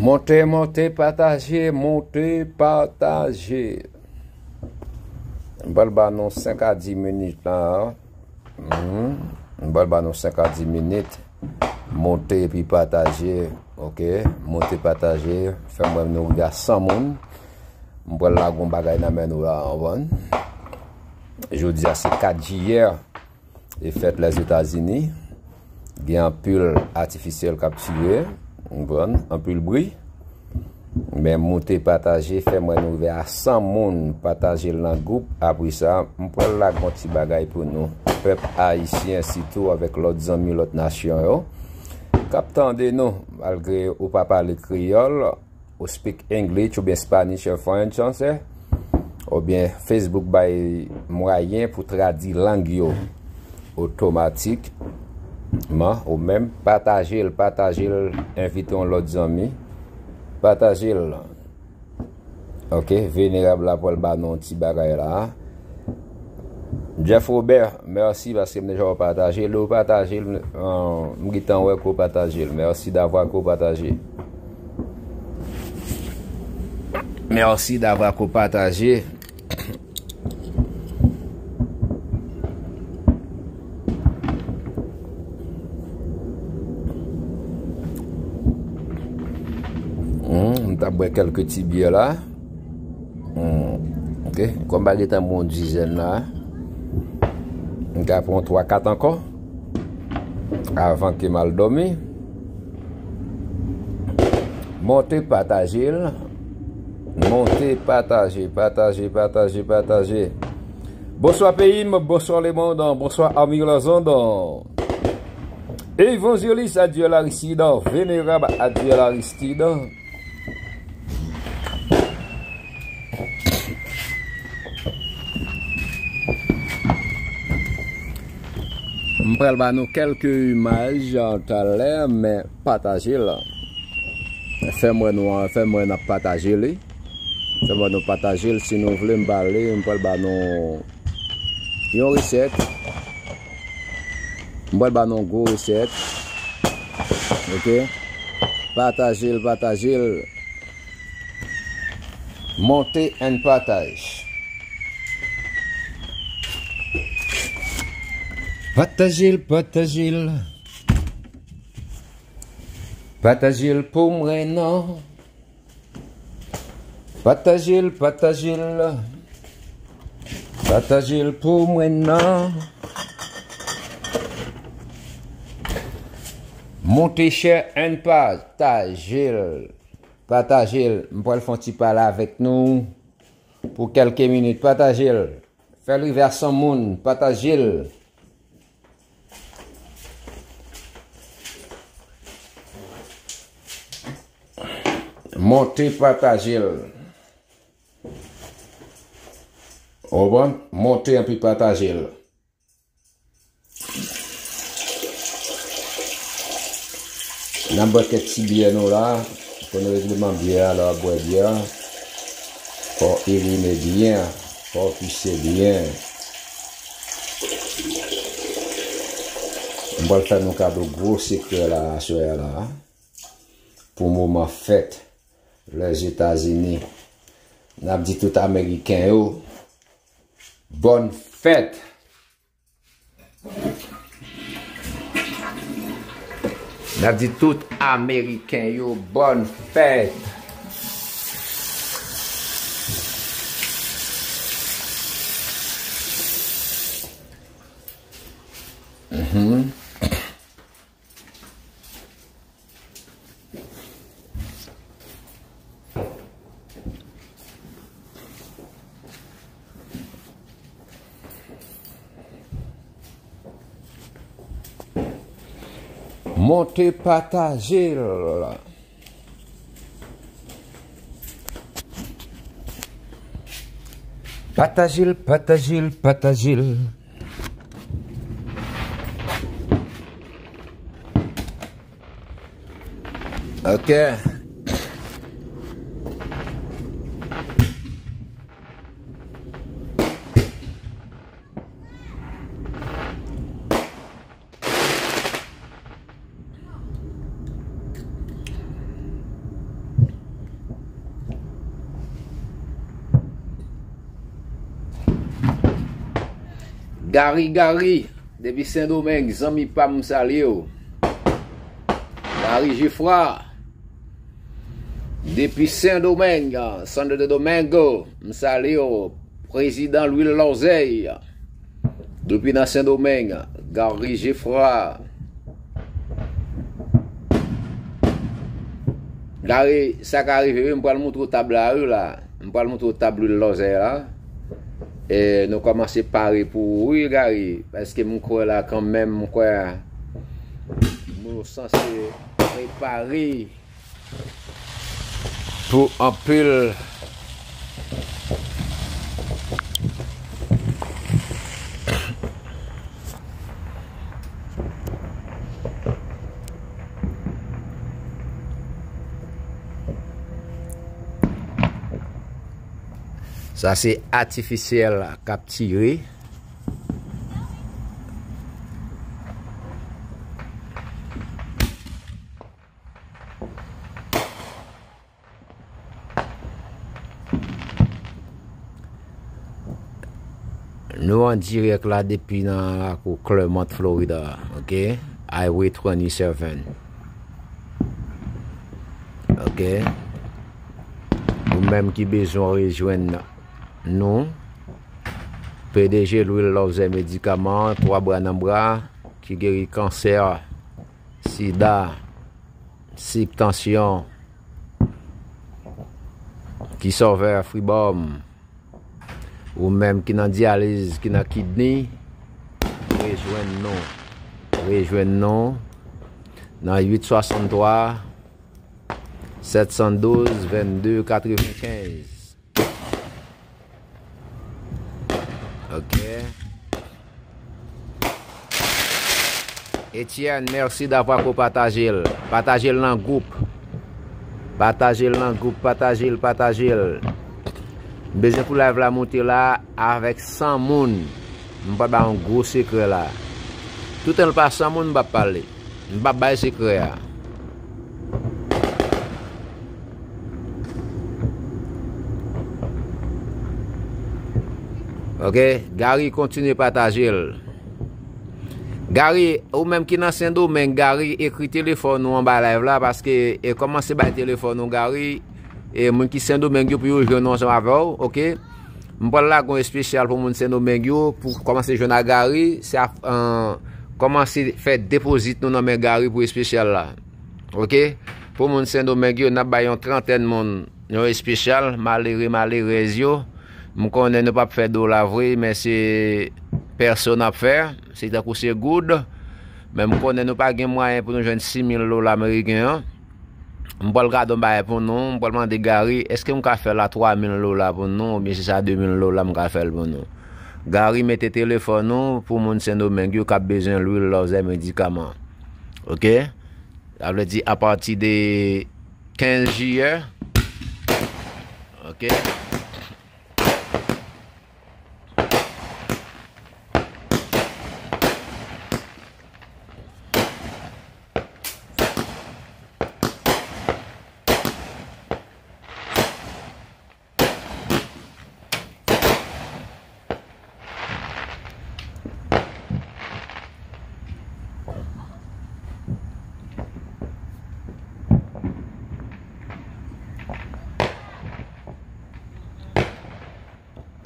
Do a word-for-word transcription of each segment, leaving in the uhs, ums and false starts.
Monte, monte, pataje, monte, pataje. M pral ba nou senk a dis minit la. Mhm. M pral ba nou senk a dis minit. Monte epi pataje. Ok. Monte, pataje. Fè m wè nou rive a san moun. M pral lage yon bagay nan men nou la, w konprann? Jodi a se kat jiyè. E fèt Lèzetazini, gen anpil atifisyèl k ap tire, w konprann, anpil bri. Men monte pataje, fè m wè nou rive a san moun, pataje l nan gwoup. Apre sa, m pral lage yon ti bagay pou nou. Pèp ayisyen, sitou avèk lòt zanmi, lòt nasyon yo, k ap tande nou, malgre ou pa pale kreyòl, ou speak English oubyen Spanish or French, an se, oubyen Facebook bay mwayen pou tradui lang yo otomatikman, ou menm pataje l, pataje l, envite yon lòt zanmi, pataje l. Ok, Venerab la pral ba nou yon ti bagay la. Jeff Robert, mèsi paske m deja wè w pataje. Lè w pataje l, m, euh, m gentan wè ke w pataje l. Merci d'avoir ke w pataje. Merci d'avoir ke w pataje. Hmm, m t ap bwè kèlke ti byè la. Hmm, ok. Kòm m pa gentan bwè yon dizèn la, m ka pran twa kat ankò avan ke m al dòmi. Monte pataje l. Monte pataje, pataje, pataje, pataje. Bonswa peyi m, bonswa lemonn, bonswa ami lanzonn. Évangéliste Adieu Laristide, Vénérable Adieu Laristide. M pral ba nou kèlke imaj, euh, talè, men pataje l. Fè m wè nou, fè m wè n ap pataje li. Fè m wè nou pataje l. Si nou vle, m pale, m pral ba nou yon resèt. M pral ba nou yon gwo resèt. Ok? Pataje l, pataje l. Monte and pataje. Pataje l, pataje l. Pataje l pou mwen non. Pataje l, pataje l. Pataje l pou mwen non. Monte share and pataje l. Pataje l. M pral fè yon ti pale avèk nou pou kèlke minit. Pataje l. Fè l rive a san moun. Pataje l. Monte pataje l. Ou konprann? Monte anpi pataje l. N ap bwè kèk ti byè nou la. Konnen regleman byè a, lè w ap bwè byè a, fò w irine byen, fò w pise byen. M pral fè nou kado gwo sekrè la, aswè a la, pou moman fèt Lèzetazini. N ap di tout Ameriken yo, bòn fèt! N ap di tout Ameriken yo bòn fèt. Mhm. Monte pataje l. Pataje l, pataje l, pataje l. Ok. Gary, Gary, depi Sendomeng, zanmi pa m, m salye w. Gary Geffrard, depi Sendomeng, Santo Domingo, m salye w. Prezidan Louis Lozèy, depi nan Sendomeng, Gary Geffrard. Gary, sa ka rive wi, m pral moutre w tab la wi la. M pral moutre w tab Louis Lozèy la. E nou kòmanse pare pou ou wi, Gary, paske m kwè la kanmenm, m kwè nou sanse prepare pou anpil. Sa se atifisyèl k ap tire. Nou an dirèk la depi nan lakou Clermont, Florida, ok? Highway twenty-seven. Ok? Ou menm ki bezwen rejwenn nou, P D G Louis Lozèy Medikaman, twa bra nan bra, ki geri kansè, sida, sik, tansyon, ki sòvè fribòm, ou menm ki nan dyaliz, ki nan kidni, rejwenn nou. Rejwenn nou nan uit swasanntwa, sèt san douz, vennde katrevenkenz. Ok. Etienne, merci d'avoir ko pataje l. Pataje l nan gwoup. Pataje l nan gwoup, pataje l, pataje l. M bezwen pou live la moute la avèk san moun. M pral ba yon gwo sekrè la. Toutan l pa san moun, m p ap pale. M p ap bay sekrè a. Ok, Gary, kontinye pataje l. Gary, ou menm ki nan Sendomeng, Gary, ekri telefòn ou anba live la, paske e kòmanse bay telefòn ou, Gary, e moun ki Sendomeng yo pou yo jwenn nou ansanm avè w, ok? M pral lage yon espesyal pou moun Sendomeng yo, pou kòmanse jwenn a Gary, se ap, euh, kòmanse fè depozit nou nan men Gary pou espesyal la. Ok? Pou moun Sendomeng yo, n ap bay yon trantèn moun yon espesyal, malere, malerèz yo. M konnen nou p ap fè dola vre, men se pèso n ap fè, se tankou se goud. Men m konnen nou pa gen mwayen pou nou jwenn sis mil dola ameriken an. M pral gade yon bagay pou nou, m pral mande Gary, èske m ka fè l a twa mil dola pou nou, oubyen si se a de mil dola m ka fè l pou nou. Gary, mete telefòn ou pou moun Sendomeng yo k ap bezwen lwil, lòzè, medikaman. Ok? Sa vle di apati de kenz jiyè. Ok.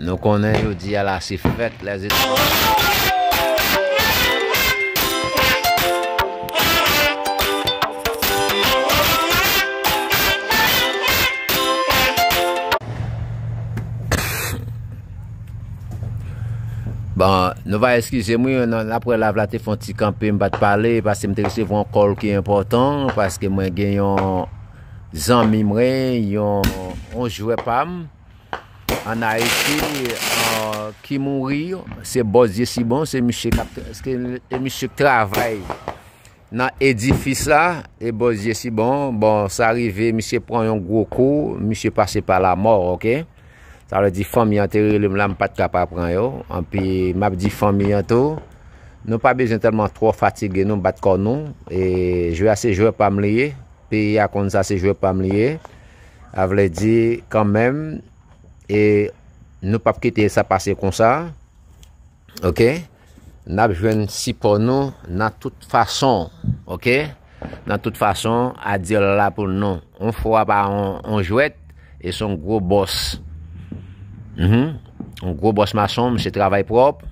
Nou konnen jodi a la se fèt lèzetwazan. Bon, nou va eskize m wi, nan, apre live la te fè yon ti kanpe, m pa t pale, paske m te resevwa yon kòl ki enpòtan, paske mwen gen yon zanmi mwen, yon, yon jwè pa m, ann Ayiti, euh, ki mouri, se Bòz Jesibon, se misye k ap, se misye k travay nan edifis la, e Bòz Jesibon, bon, sa rive, misye pran yon gwo kou, misye pase pa lamò, ok? Sa vle di fanmi an te rele m la, m pa t ka pa pran yo. Anpi, m ap di fanmi an tou, nou pa bezwen tèlman twò fatige nou, bat kò nou. E jwè a se jwè pa m li ye, peyi a konn sa se jwè pa m li ye. Sa vle di, kanmenm, e nou p ap kite sa pase konsa. Ok? N ap jwenn sipò nou nan tout fason, oke? Nan tout fason, Adyèl la pou nou. On fwa pa on, on jwèt, e se on gwo bòs. Mhm. On gwo bòs mason, misye travay pwòp.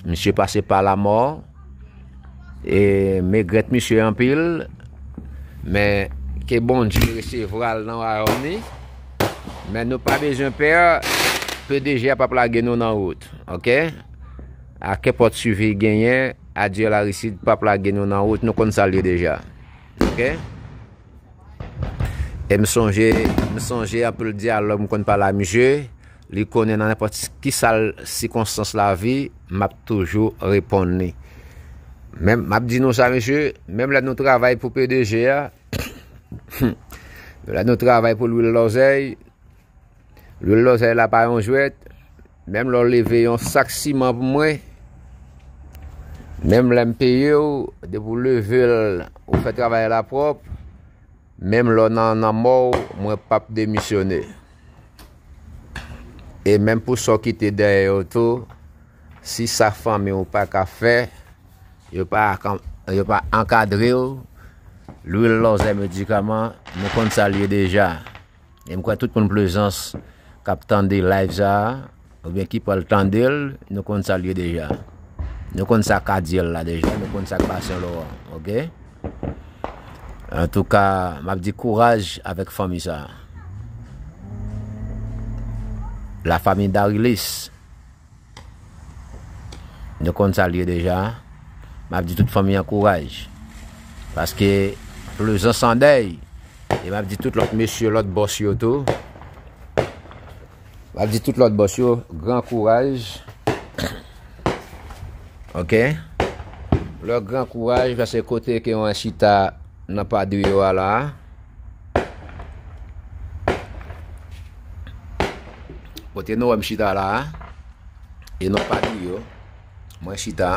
Misye pase pa lamò. E m regrèt misye anpil. Men ke Bondye resevwa l nan wayòm li. Men nou pa bezwen pè, P D G a p ap lage nou nan wout, oke? A kenpòt swivi genyen, Adyèl Aristide p ap lage nou nan wout, nou konn sa l ye deja. Oke? E m sonje, m sonje anpil dyalòg m konn pale a misye, li konnen nan nenpòt ki sal sikonstans lavi, m ap toujou reponn li. Men m ap di nou sa, mesye, menm lè nou travay pou P D G a, lè nou travay pou lwil lòzèy, lwil lòzèy la pa yon jwèt. Menm lè w leve yon sak siman pou mwen, menm lè m peye w, depi w leve l, ou fè travay la pwòp, menm lè w nan, nan mò w, mwen p ap demisyone. E menm pou sa w kite dèyè yo tou, si sa fanmi w pa ka fè, yo pa, yo pa ankadre w, lwil lòzèy medikaman, nou konn sa l ye deja. E m kwè tout moun Plezans k ap tande live sa a, oubyen ki pral tande l, nou konn sa l ye deja. Nou konn sa k Adyèl la deja, nou konn sa k Bassin Laurent, oke? Antouka, m ap di kouraj avèk fanmi sa a. La famille Darilis. Nou konn sa l ye deja. M ap di tout fanmi an kouraj. Paske Plezans an dèy. E m ap di tout lòt mesye, lòt bòs yo tou. M ap di tout lòt bòs yo, gran kouraj. Oke? Lè gran kouraj, paske kote ke mwen chita nan padri yo a la. Kote nou wè m chita la. E nan padri yo, mwen chita.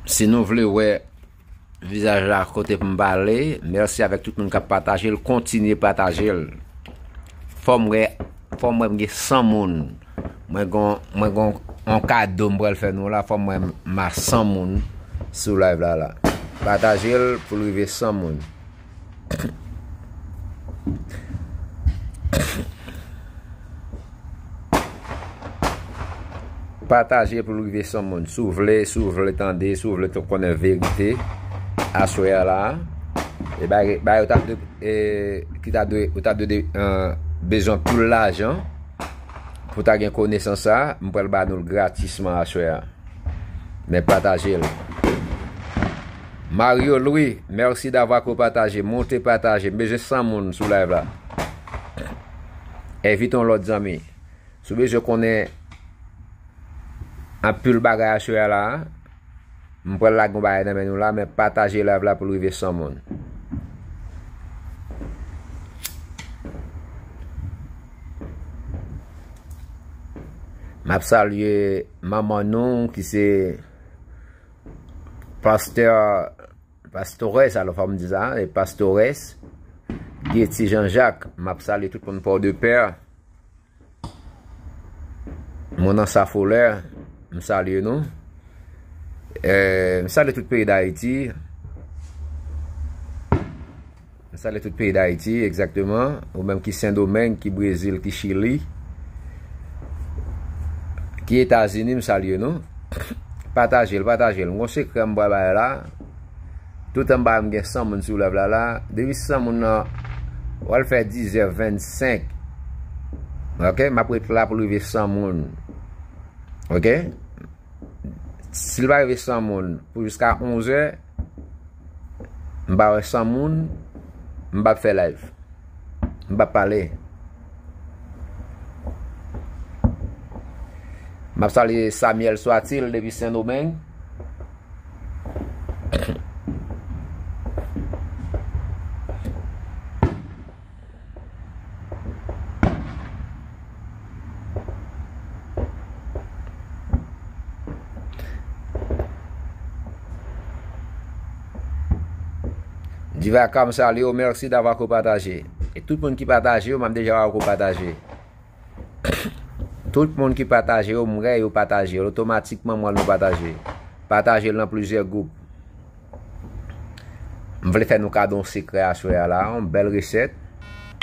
Si nou vle wè vizaj la kote pou m pale, mèsi avèk tout moun k ap pataje l, kontinye pataje l. Fò m wè, fò m wè m gen san moun. Mwen gon, mwen gon on kado m pral fè nou la, fò m wè m a san moun sou live la la. Pataje l pou l rive san moun. Pataje pou l rive san moun. Si w vle, si w vle tande, si w vle tou konnen verite, aswè a la, e bagay, bagay ou ta dwe, e, ki ta dwe, ou ta dwe de, e, bezwen pou lajan, pou ta gen konesans sa, m pral ba nou l gratisman aswè a. Men pataje l. Mario Louis, merci d'avoir co-partagé. Monte pataje. M bezwen san moun sou live la. Envite yon lòt zanmi. Si w bezwen konnen anpil bagay aswè a la, m pral lage yon bagay nan men nou la, men pataje live la pou l rive san moun. M ap salye manman nou ki se pastè, pastorès, alò fò m di sa, e pastorès Getty Jean Jacques. M ap salye tout moun Pòdepè. Moun nan Safolè, m salye nou. E, m salye tout peyi Dayiti. M salye tout peyi Dayiti, egzakteman. Ou menm ki Sendomeng, ki Brezil, ki Chili, ki Etazini, m salye nou. Pataje l, pataje l. M gon sekrè m pral bay la. Toutan m pa m gen san moun sou live la la. Depi san moun nan, w al fè dizè vennsenk. Oke, m ap ret la pou rive san moun. Oke? Si l pa rive san moun pou jiska onzè, m pa wè san moun, m p ap fè live. M p ap pale. M ap salye Samuel Swatil depi Sendomeng. Divaka, m salye w, mèsi davwa ke w pataje. E tout moun ki pataje yo, m ap deja wè yo pataje. Tout moun ki pataje yo, m wè yo pataje yo. Otomatikman, m wè nou pataje. Pataje l nan plizyè gwoup. M vle fè nou kado yon sekrè aswè a la, yon bèl resèt.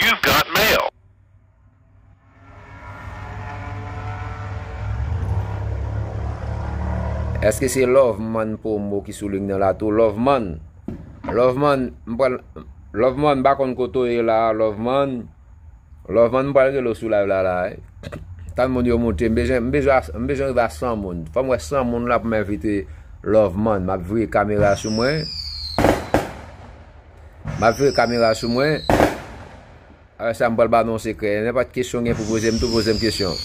You've got mail. Èske se Loveman Promo ki sou liy nan la tou? Loveman. Loveman, m pral Loveman, m pa konn kote w ye la, Loveman. Loveman, m pral rele w sou live la, la, wi. Tann moun yo moute, m bezwen, m bezwen, m bezwen rive a san moun. Fò m wè san moun la pou m envite Loveman. M ap vire kamera sou mwen. M ap vire kamera sou mwen. Apre sa, m pral ba nou yon sekrè. Nenpòt kesyon w gen pou poze m, tou poze m kesyon.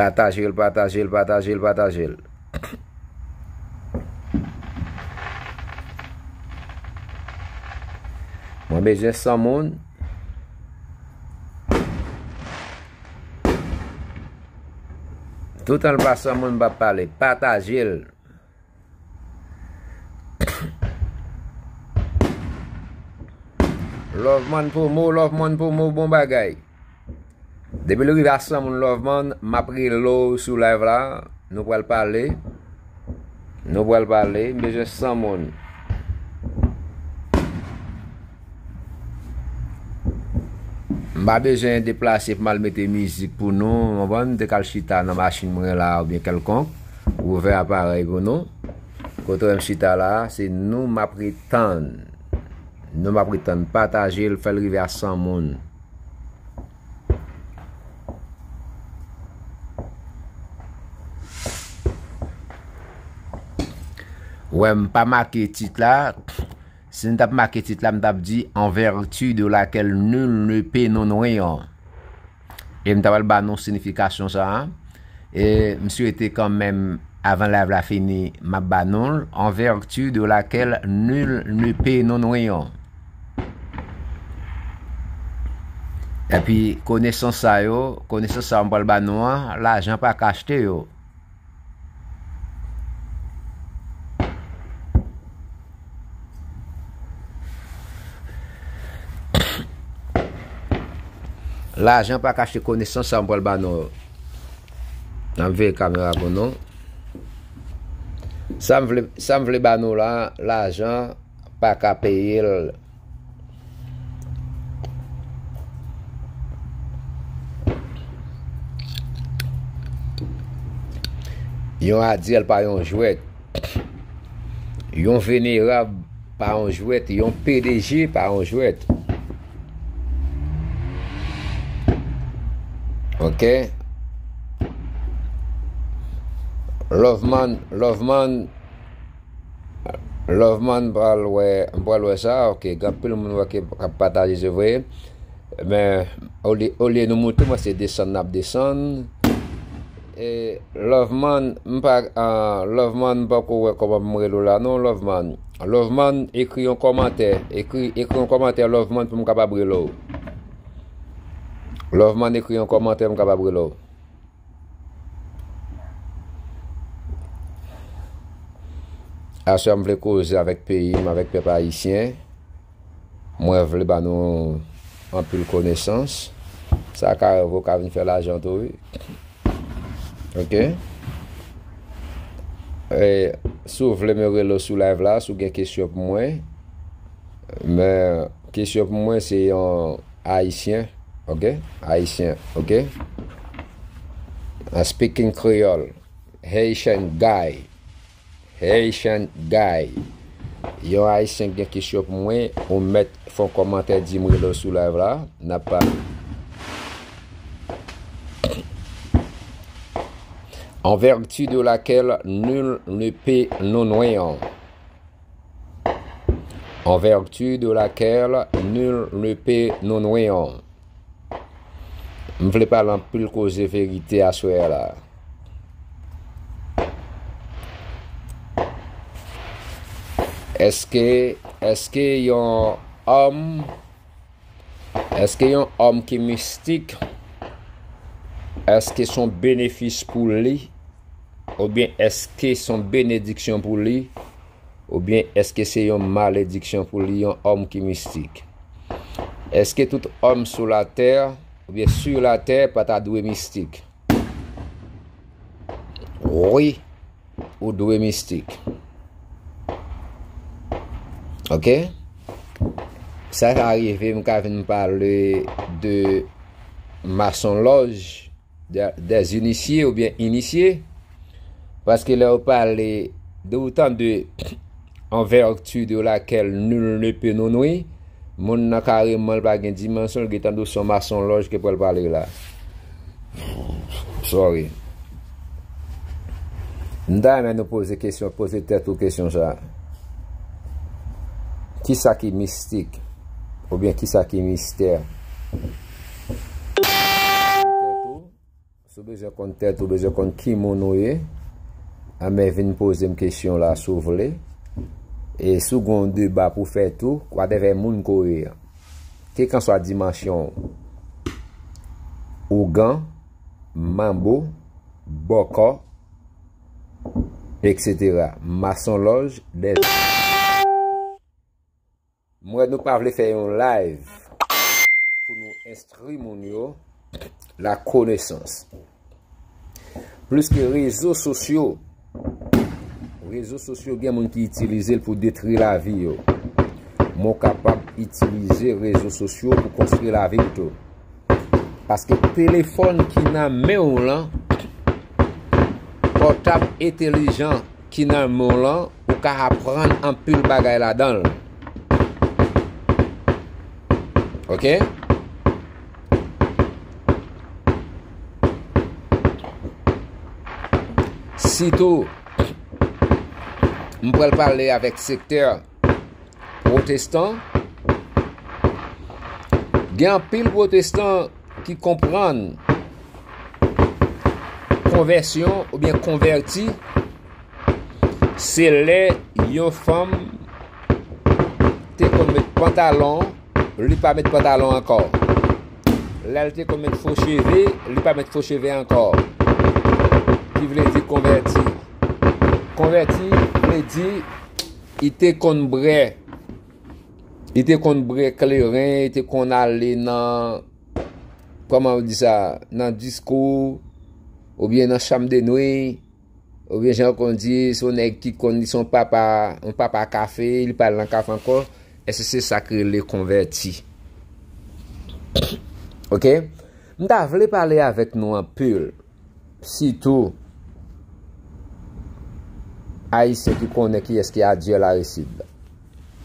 Pataje l, pataje l, pataje l, pataje l. Mwen bezwen san moun. Toutan l pa san moun, m p ap pale. Pataje l. Loveman Promo, Loveman Promo, bon bagay. Depi l rive a san moun, Loveman, m ap rele w sou live la. Nou pral pale. Nou pral pale. M bezwen san moun. M pa bezwen deplase pou m al mete mizik pou nou. Konprann? M te k al chita nan machin mwen la oubyen kèlkonk. Ouvè aparèy pou nou. Kote w wè m chita la, se nou m ap ret tann. Nou m ap ret tann. Pataje l, fè l rive a san moun. Wè, m pa make tit la. Si m t ap make tit la, m t ap di en vertu de laquelle nul ne peut non rien. E m ta pral ba nou siyifikasyon sa a. E m swete kanmenm, avan live la fini, m ap ba nou l, en vertu de laquelle nul ne peut non rien. Epi, konesans sa yo, konesans sa yo m pral ba nou an, lajan pa ka achte yo. Lajan pa ka achte konesans sa m pral ba nou yo. N ap veye kamera pou nou. Sa m vle, sa m vle ba nou la, lajan pa ka peye l. Yon adyèl pa yon jwèt. Yon venerab pa yon jwèt. Yon P D G pa yon jwèt. Ok? Loveman, Loveman, Loveman pral wè, m pral wè sa, ok, gen anpil moun wè ki ap pataje, se vre. Men, olye, olye nou moute, mwen se desann n ap desann. E, Loveman, m pa, ah, Loveman, m poko wè kòman pou m rele w la, non, Loveman. Loveman, ekri yon kòmantè. Ekri, ekri yon kòmantè, Loveman, pou m kapab rele w. Loveman, ekri yon kòmantè, m kapab rele w. Aswè a m vle koze avèk peyi m, avèk pèp ayisyen. Mwen vle ba nou anpil konesans. Sa ka rive w ka vin fè lajan tou, wi. Ok? E, si w vle m rele w sou live la, si w gen kesyon pou mwen, men kesyon pou mwen se yon Ayisyen, ok? Ayisyen, ok? I'm speaking Creole. Haitian guy. Haitian guy. Yon Ayisyen ki gen kesyon pou mwen, ou mèt fè yon kòmantè, di m rele w sou live la. N ap pale. En vertu de laquelle nul ne peut non rien. En vertu de laquelle nul ne peut non rien. M vle pale anpil koze verite aswè a la. Èske, èske yon òm Èske yon òm ki mistik, èske se yon benefis pou li, oubyen èske se yon benediksyon pou li, oubyen èske se yon malediksyon pou li, yon òm ki mistik? Èske tout òm sou latè, oubyen sur la terre, pa ta dwe mistik? Wi, ou dwe mistik. Ok? Sa ka rive, m ka vin pale de masonlòj, de, des initiés oubyen inisye. Paske lè yo pale de, ou tande en vertu de laquelle nul ne peut nous nuire, moun nan kareman l pa gen dimansyon, l gentan dou se yon masonlòj ke pral pale la. Sorry. M ta renmen nou poze kesyon, poze tèt ou kesyon sa. Kisa ki mistik? Oubyen kisa ki mistè? Si w bezwen konn tèt ou, bezwen konn ki moun ou ye, anben vin poze m kesyon la si w vle. E si w gen yon deba pou fè tou, whatever moun ke w ye an. Kèlkanswa dimansyon w, ougan, manbo, bòkò, et cetera. Masonlòj, dè M wè nou pa vle fè yon live pou nou enstwi moun yo la konesans. Plis ke rezo sosyo, rezo sosyo gen moun ki itilize l pou detri lavi yo. Mwen kapab itilize rezo sosyo pou konstwi lavi m tou. Paske telefòn ki nan men w lan, pòtab entelijan ki nan men w lan, ou ka aprann anpil bagay ladan l. Ok? Sitou, m pral pale avèk sektè pwotestan. Gen anpil pwotestan ki konprann konvèsyon oubyen konvèti, se lè yon fanm te konn met pantalon, li pa met pantalon ankò. Lè l te konn met fo cheve, li pa met fo cheve ankò. Ki vle di konvèti. Konvèti vle di li te konn bwè, li te konn bwè kleren, li te konn ale nan, kòman yo di sa, nan disko, oubyen nan chanm de nwi, oubyen jan yo konn di, se yon nèg ki konn, li se yon papa, yon papa kafe, li pa al nan kafe ankò. Èske se sa k rele konvèti? Ok? M ta vle pale avèk nou anpil. Sitou Ayisyen ki konnen kiyès ki Adieu Laricide la.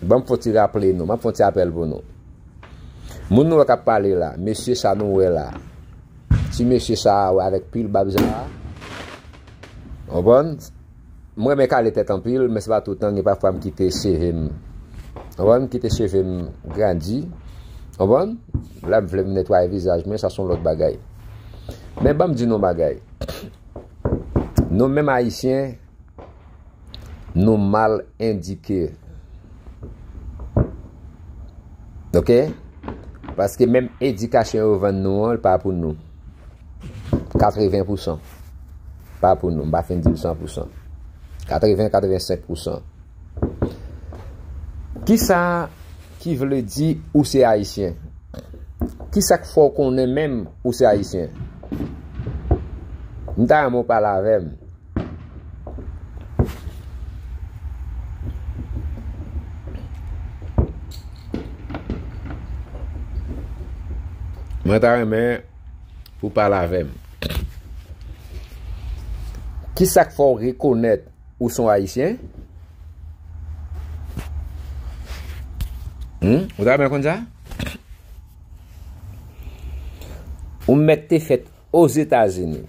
Ban m fè yon ti raple nou, m ap fè yon ti apèl pou nou. Moun nou wè k ap pale la, mesye sa nou wè la. Ti mesye sa a wè avèk pil bab sa a. Konprann? Mwen renmen kale tèt anpil, men se pa toutan, gen pafwa m kite cheve m. Konprann? M kite cheve m grandi. Konprann? Lè m vle m netwaye vizaj mwen, sa se yon lòt bagay. Men ban m di nou yon bagay. Nou menm Ayisyen, nou mal endike. Ok? Paske menm edikasyon yo vann nou an, li pa pou nou. Katreven pousan. Pa pou nou. M pa fin di l san pousan. Katreven, katrevensenk pousan. Kisa ki vle di ou se Ayisyen? Kisa k fè w konnen menm ou se Ayisyen? M ta renmen w pale avè m. Mwen ta renmen pou w pale avè m. Kisa k fè w rekonèt ou se yon Ayisyen? Hmm? Ou ta renmen konn sa? Ou mèt te fèt Ozetazini.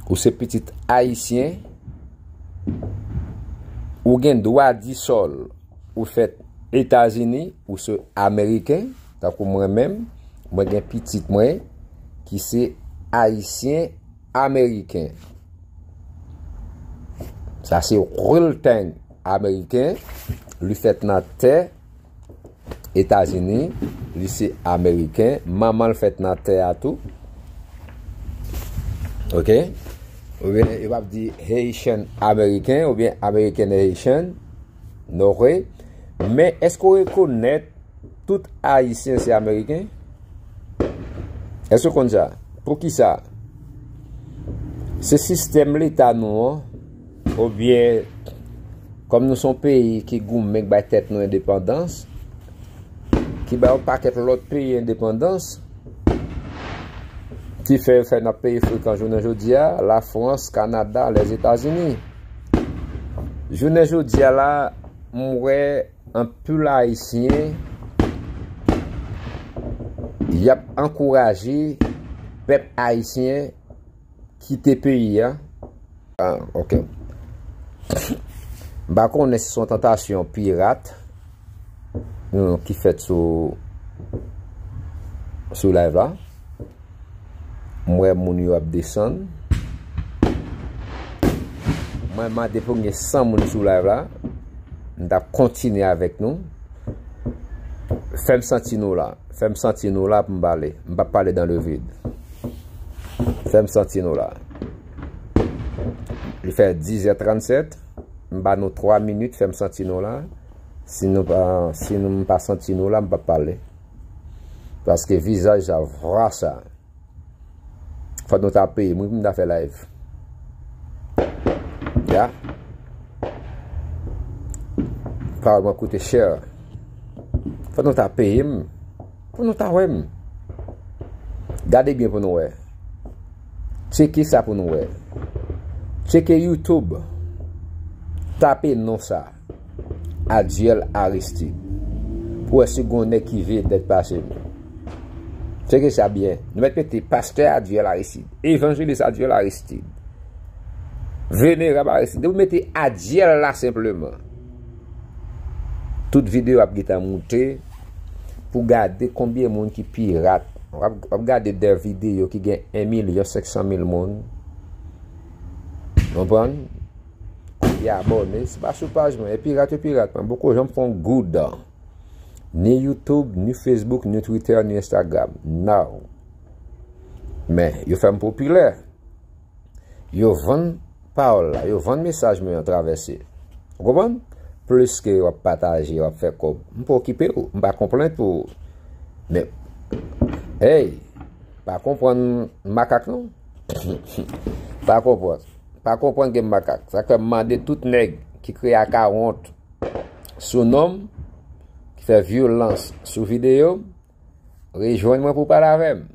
Ou se pitit Ayisyen. Ou gen dwa di sòl. Ou fèt Etazini, ou se Ameriken, tankou mwen menm. Mwen gen pitit mwen ki se Ayisyen Ameriken. Sa se real thing Ameriken. Li fèt nan tè Etazini, Li se Ameriken, manman l fèt nan tè a tou. Oke? Oubyen yo p ap di Haitian American oubyen American Haitian. No way. Men èske w rekonèt tout Ayisyen se Ameriken? Èske w konn sa? Poukisa? Se sistèm leta nou an, oubyen kòm nou se yon peyi ki goumen, k bay tèt nou endepandans, ki bay yon pakèt lòt peyi endepandans, ki fè yo fè n ap peye frekan jounen jodi a, Lafrans, Kanada, Lèzetazini. Jounen jodi a la, m wè anpil Ayisyen, y ap ankouraje pèp ayisyen kite peyi a. Ah, ok. M pa konnen si se yon tantasyon pirat, hmm, ki fèt sou, sou live la. M wè moun yo ap desann. Mwen mande pou gen san moun sou live la. M t ap kontinye avèk nou. Fè m santi nou la. Fè m santi nou la pou m pale. M p ap pale dans le vide. Fè m santi nou la. Li fè dizè trannsèt. M ba nou twa minit, fè m santi nou la. Si nou pa, si nou, m pa santi nou la, m p ap pale. Paske vizaj sa, vwa sa, fò nou ta peye m wi pou m ta fè live. Ya. Pawòl mwen koute chè. Fò nou ta peye m pou nou ta wè m. Gade byen pou nou wè. Tcheke sa pou nou wè. Tcheke YouTube. Tape non sa. Adyèl Aristide. Pou wè si gon nèg ki vedèt pase m. Tcheke sa byen. Nou mèt mete pastè Adyèl Aristide, evanjelis Adyèl Aristide, venerab Aristide. Depi w mete Adyèl la senpleman, tout videyo ap gentan moute pou gade konbyen moun ki pirat. W ap, w ap gade de videyo ki gen en milyon senk san mil moun. Konprann? Ki abòne, se pa sou paj mwen. E pirat, yo pirat. Mwen poko janm fè yon goud. Ni YouTube, ni Facebook, ni Twitter, ni Instagram. No. Men, yo fè m popilè. Yo vann pawòl la, yo vann mesaj mwen an travèse. Ou konprann? Plis ke w ap pataje, w ap fè kòb. M pa okipe w, m pa konplent pou ou. Men, hey, pa konprann makak non. Pa konprann. Pa konprann gen makak. Sa k fè m mande tout nèg ki kreye akawont sou non m, ki fè vyolans sou videyo m, rejwenn mwen pou pale avè m.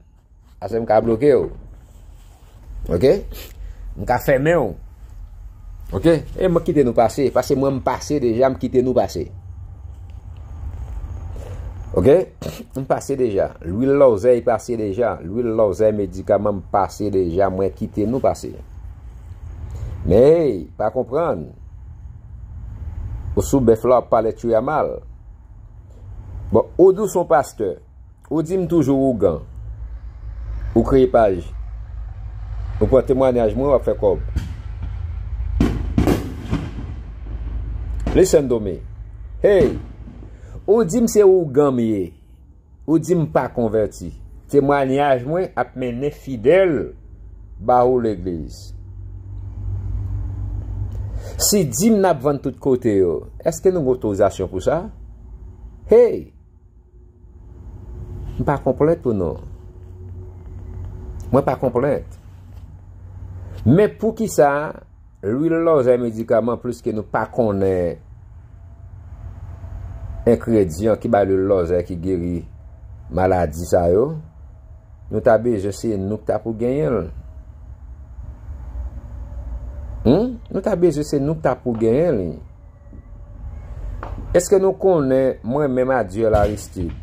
Paske m ka bloke w. Oke? M ka fèmen w. Oke? E mwen kite nou pase. Paske mwen m pase deja, m kite nou pase. Oke? M pase deja. Lwil lòzèy pase deja. Lwil lòzèy medikaman m pase deja. Mwen kite nou pase. Men, hey, pa konprann. Ou sou bèf la, w ap pale tchouya mal. Bon, ou di w se yon pastè. Ou di m toujou ougan. Ou kreye paj. Ou pran temwanyaj mwen, w ap fè kòb. Listen to me. Hey! Ou di m se ougan m ye. Ou di m pa konvèti. Temwanyaj mwen ap mennen fidèl ba ou legliz. Si di m n ap vann tout kote yo, èske nou gen otorizasyon pou sa? Hey! M pa konplent pou nou. Mwen pa konplent. Men poukisa lwil lòzèy medikaman plis ke nou pa konnen engredyan ki bay lwil lòzèy ki geri maladi sa yo? Nou ta bezwen se nou ki ta pou genyen l. Hmm? Nou ta bezwen se nou ki ta pou genyen li. Èske nou konnen mwen menm Adyèl Aristide,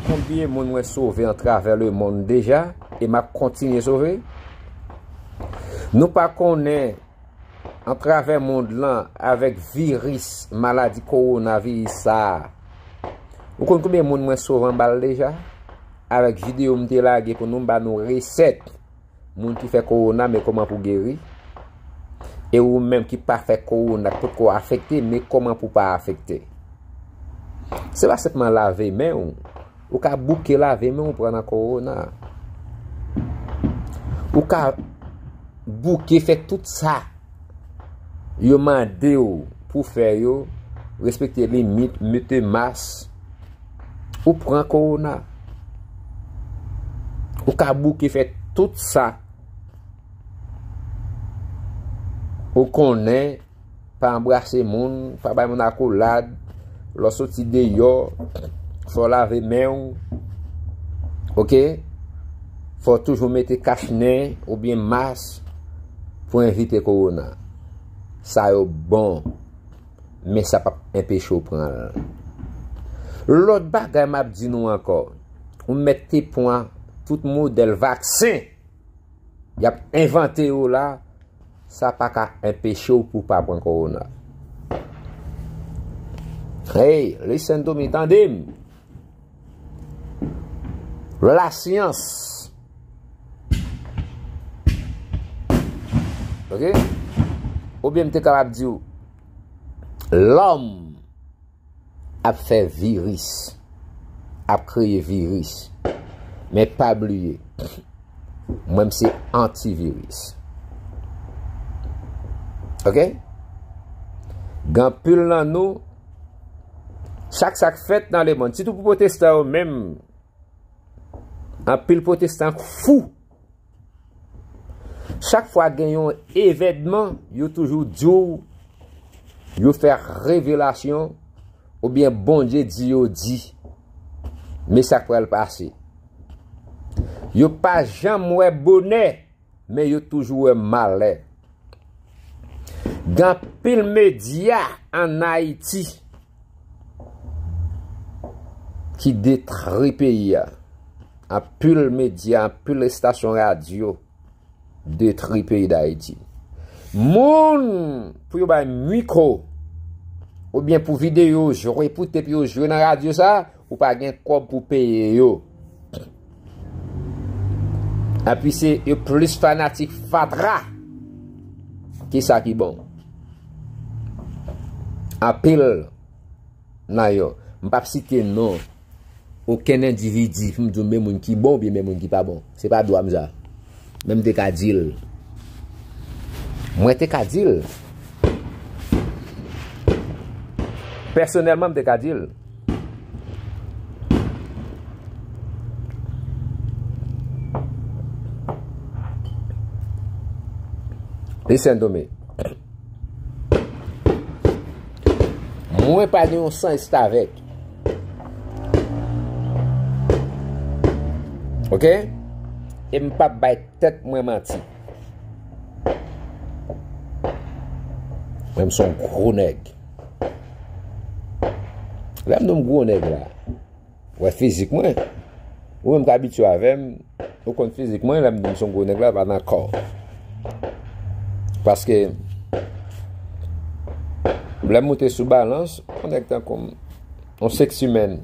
konbyen moun mwen sove atravè lemonn deja e m ap kontinye sove? Nou pa konnen atravè mond lan avèk viris, maladi kowonaviris sa a. Ou konn konbyen moun mwen sove anba l deja? Avèk videyo m te lage pou nou, m ba nou resèt moun ki fè kowona, men kòman pou geri. E ou menm ki pa fè kowona, k potko afekte, men kòman pou pa afekte. Se pa senpman lave men w. Ou ka bouke lave men w pran nan kowona. Ou ka bouke fè tout sa yo mande w pou fè yo, respekte limit, mete mas, ou pran kowona. Ou ka bouke fè tout sa ou konnen, pa anbrase moun, pa bay moun akolad, lè w soti deyò, fò w lave men w, oke? Fò w toujou mete kach nen oubyen mas pou evite kowona. Sa yo bon, men sa p ap enpeche w pran l. Lòt bagay m ap di nou ankò, ou mèt te pran tout modèl vaksen y ap envante yo la, sa pa ka enpeche w pou w pa pran kowona. Hey, listen to me, tande m. Lasyans. Oke? Oubyen m te kapab di w, lòm ap fè viris, ap kreye viris. Men pa bliye, mwen m se antiviris. Oke? Gen anpil nan nou, chak sa k fèt nan lemonn, sitou pou pwotestan yo menm, anpil pwotestan fou. Chak fwa gen yon evènman, yo toujou di w, yo fè revelasyon, oubyen Bondye di yo di, men sa k pral pase. Yo pa janm wè bonè, men yo toujou wè malè. Gen anpil medya ann Ayiti ki detri peyi a. Anpil medya, anpil estasyon radyo detri peyi Dayiti. Moun pou yo bay mikwo oubyen pou videyo jwe, pou tep yo jwe nan radyo sa, ou pa gen kòb pou peye yo. Epi se yo plis fanatik fatra ke sa ki bon. Anpil nan yo, m p ap site non okenn endividi pou m di w men moun ki bon oubyen men moun ki pa bon. Se pa dwa m sa. Men m te ka di l. Mwen te ka di l. Pèsonèlman, m te ka di l. Listen to me. Mwen pa gen yon san restavèk. Oke? E m p ap bay tèt mwen manti. Mwen, m se yon gwo nèg. Lè m di w m gwo nèg la, wè fizik mwen. Ou menm k abitye avè m, ou konn fizik mwen, lè m di m se yon gwo nèg la, pa nan kò. Paske, lè m moute sou balans, yon nèg tankou m, yon sexy man.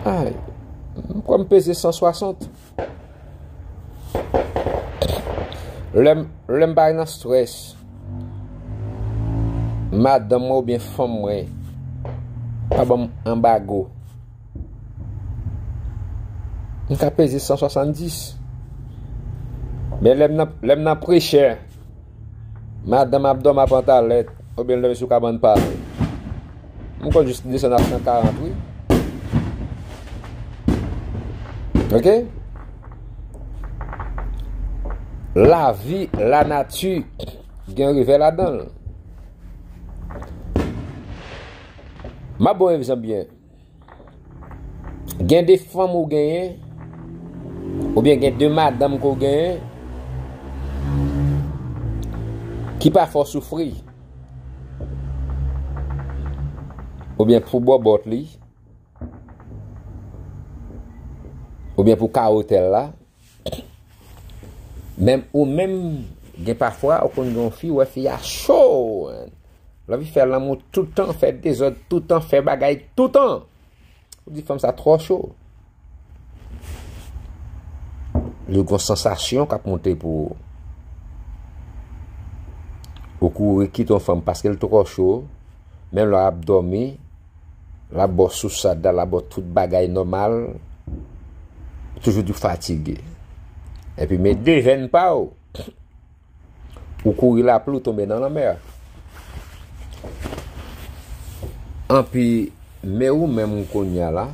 Ay, m kwè m peze san swasant. Lè m, lè m pa nan strès, madanm mwen oubyen fanm mwen pa ban m anbago, m ka peze san swasanndis. Men lè m nan, lè m nan prechè, madanm ap dòmi a pantalèt, oubyen l dòmi sou kabann pa l. M konn jis desann a san karant, wi. Oke? Lavi, lanati, gen revè ladan l. M ap ba w egzanp byen. Gen de fanm ou genyen, oubyen gen de madanm ke w genyen, ki pa fè w soufri. Oubyen pou bòbòt li, oubyen pou kawotèl la. Men ou menm, gen pafwa, ou konn gen yon fi, ou wè fi a cho. L anvi fè lanmou toutan, fè dezòd toutan, fè bagay toutan. Ou di fanm sa twò cho. Li gen yon sansasyon k ap monte pou ou. Ou kouri kite yon fanm paske l twò cho. menm lè w ap dòmi, l ap ba w sousad la, l ap ba w tout bagay nòmal, toujou di w fatige. Epi men de venn pa w, ou kouri lapli, ou tonbe nan lanmè. Anpi, men ou menm kounye a la,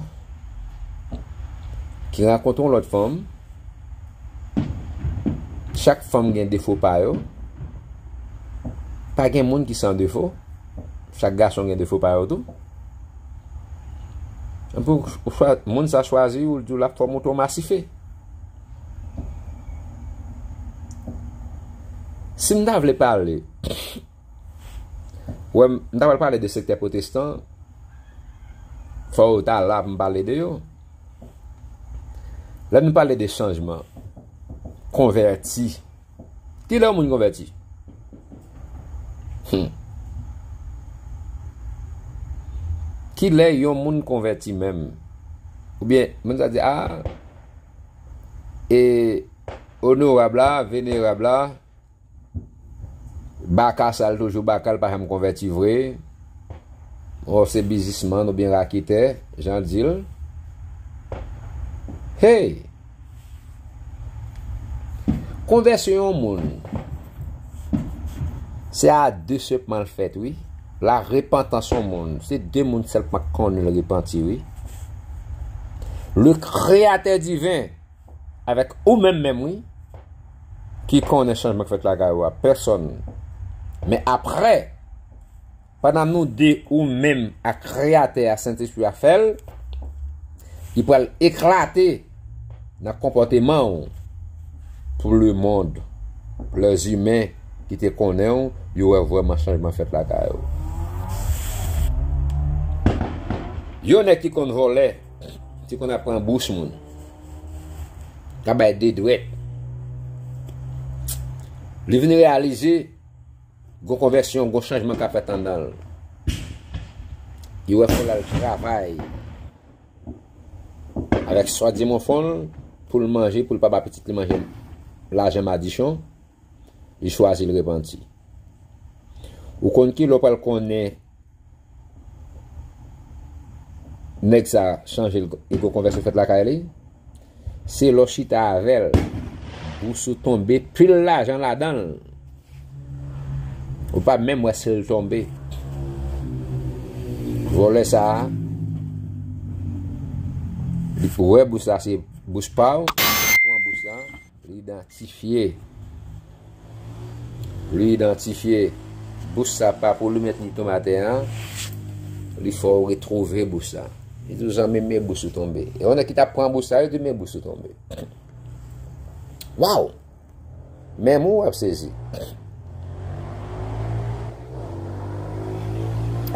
ki rankontre yon lòt fanm, chak fanm gen defo pa yo. Pa gen moun ki san defo. Chak gason gen defo pa yo tou. Anpi, ou chwa-, moun sa chwazi ou, l di w l ap fè w monte yon masife. Si m ta vle pale, wè, m ta pral pale de sektè pwotestan, fò w ta la pou m pale de yo. Lè nou pale de chanjman, konvèti, ki lè yon moun konvèti? Hmm. Ki lè yon moun konvèti menm? Oubyen, moun sa di, a, e onorab la, venerab la, baka sa l toujou baka, l pa janm konvèti vre. Ou se biznismann oubyen raketè, jan di l. Hey! Konvèsyon yon moun, se a de sèlman l fèt, wi. La repantans yon moun, se de moun sèlman k konnen l repanti, wi. Le Créateur divin, avèk ou menm menm, wi, ki konnen chanjman k fèt lakay ou a, pèsòn. Men apre, pandan nou de, ou menm ak Kreyatè a, Sentespri a fè l, li pral eklate nan konpòteman w pou lemonn, lèzimen ki te konnen w, yo wè vrèman chanjman fèt lakay ou. Yon nèg ki konn vòlè, ki konn ap pran bous moun, ka bay de dwèt. Li vin reyalize gon konvèsyon, gon chanjman ka fèt anndan l. Li wè fò l al travay avèk swadizan fon l pou l manje, pou l pa ba pitit li manje lajan madichon, li chwazi l repanti. Ou konn ki lè w pral konnen nèg sa chanje l, e gon konvèsyon fèt lakay li? Se lè w chita avè l, bous ou tonbe, pil lajan ladan l. Ou pa menm wè si l tonbe. Vòlè sa a, li wè bous la se bous pa w, li pran bous la, li idantifye. Li idantifye bous sa pa pou li, mèt li tonbe atè a, li fè w retwouve bous la. Li di w, zanmi m, men bous ou tonbe. E yon nèg ki t ap pran bous la, li di, men bous ou tonbe. Waw! Menm ou w ap sezi.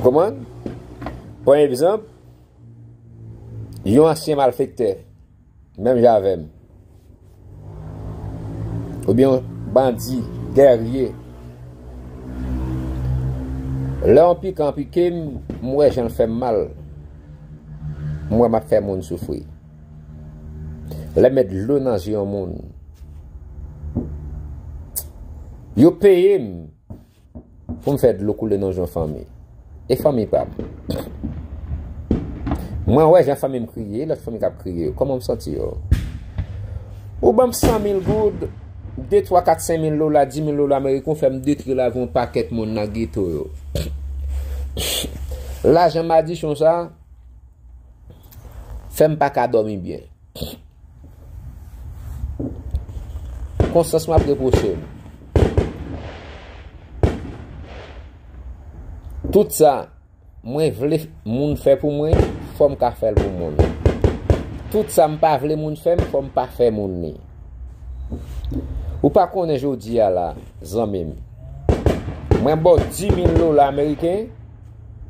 Konprann? Pran egzanp, yon ansyen malfektè, menm jan avè m. Oubyen yon bandi, gèrye. Lè yon pikan pike m, m wè jan l fè m mal. M wè m ap fè moun soufri. Lè m met dlo nan zye yon moun, yo peye m pou m fè dlo koule nan zye yon fanmi. E fanmi pa m. Mwen wè jan fanmi m kriye, lòt fanmi k ap kriye. Kòman m santi yo? Ou ban m san mil goud, de, twa, kat, senk mil dola, di mil dola ameriken, ou fè m detwi lavi yon pakèt moun nan geto yo. Lajan madichon sa fè m pa ka dòmi byen. Konsyans mwen ap repwoche m. Tout sa mwen vle moun fè pou mwen, fò m ka fè l pou moun. Tout sa m pa vle moun fè m, fò m pa fè moun li. Ou pa konnen jodi a la, zanmi m. Mwen ba w di mil dola ameriken,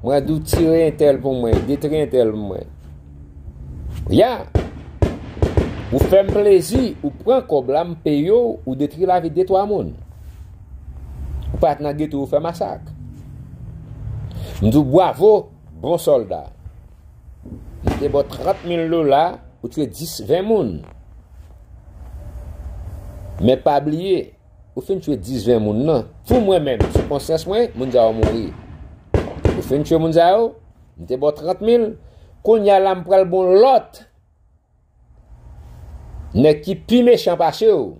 mwen di w tire entèl pou mwen, detri entèl pou mwen. Ya! Ou fè m plezi, ou pran kòb la, m peye w, ou detri lavi de twa moun. Ou pa t nan geto, ou fè masak. M di w bwavo, bon sòlda. M te ba w trant mil dola, ou tye dis, ven moun. Men pa bliye, ou fin tye dis, ven moun nan. Pou mwen menm, sou konsyans mwen, moun sa yo mouri. Ou Fin tchwe moun sa yo, m te ba w trant mil. Kounye a la, m pral ba w lòt nèg ki pi mechan pase w,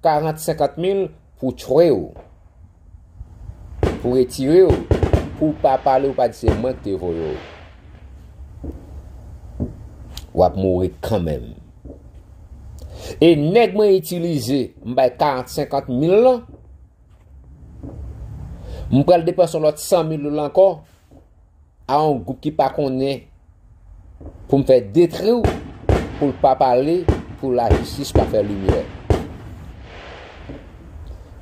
karant, senkant mil pou tchwe w, pou retire w, pou w pa pale, w pa di se mwen ki te voye w. W ap mouri kanmenm. E nèg mwen itilize, m bay karant, senkant mil lan, m pral depanse yon lòt san mil dola ankò a yon gwoup ki pa konnen pou m fè detri w, pou l pa pale, pou lajistis pa fè limyè.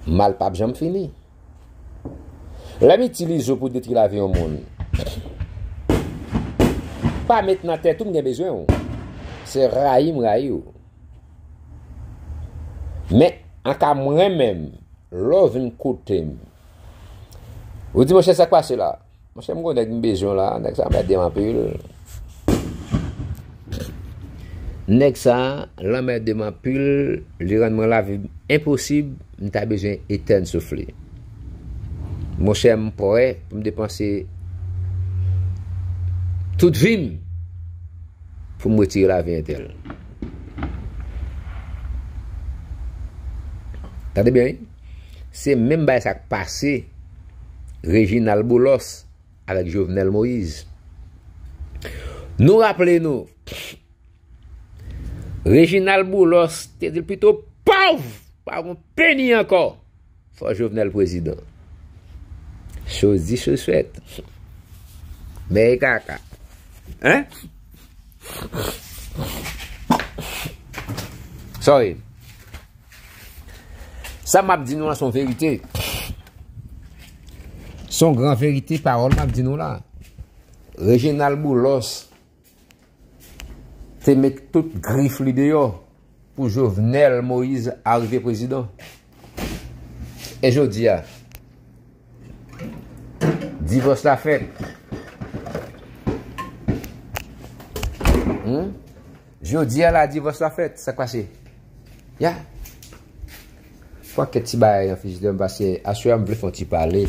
Mal p ap janm fini. Lè m itilize w pou detri lavi yon moun, pa met nan tèt ou m gen bezwen w. Se rayi m rayi w. Men, an ka mwen menm, lè w vin kote m, ou di, monchè, sa k pase la? Monchè, m gon nèg m bezwen la, nèg sa anmède m anpil. Nèg sa l anmède m anpil, li rann mwen lavi m enposib, m ta bezwen etèn souf li. Monchè, m prè pou m depanse tout vi m pou m retire lavi entèl. Tande byen, wi. Se menm bagay sa k pase Reginald Boulos avèk Jovenel Moïse. Nou raple nou, Reginald Boulos te di l pito pòv, pa gon peni ankò. Fò Jovenel prezidan. Chose dit, chose faite. Men e kaka. Hein? Sorry. Sa m ap di nou an se yon verite. Se yon gran verite, pawòl m ap di nou la. Reginald Boulos te met tout grif li deyò pou Jovenel Moïse arive prezidan. E jodi a, divòs la fèt. Hmm? Jodi a la, divòs la fèt. Sa k pase? Ya. Fò kèk ti bagay nan fizite m pase. Aswè a, m vle fè yon ti pale.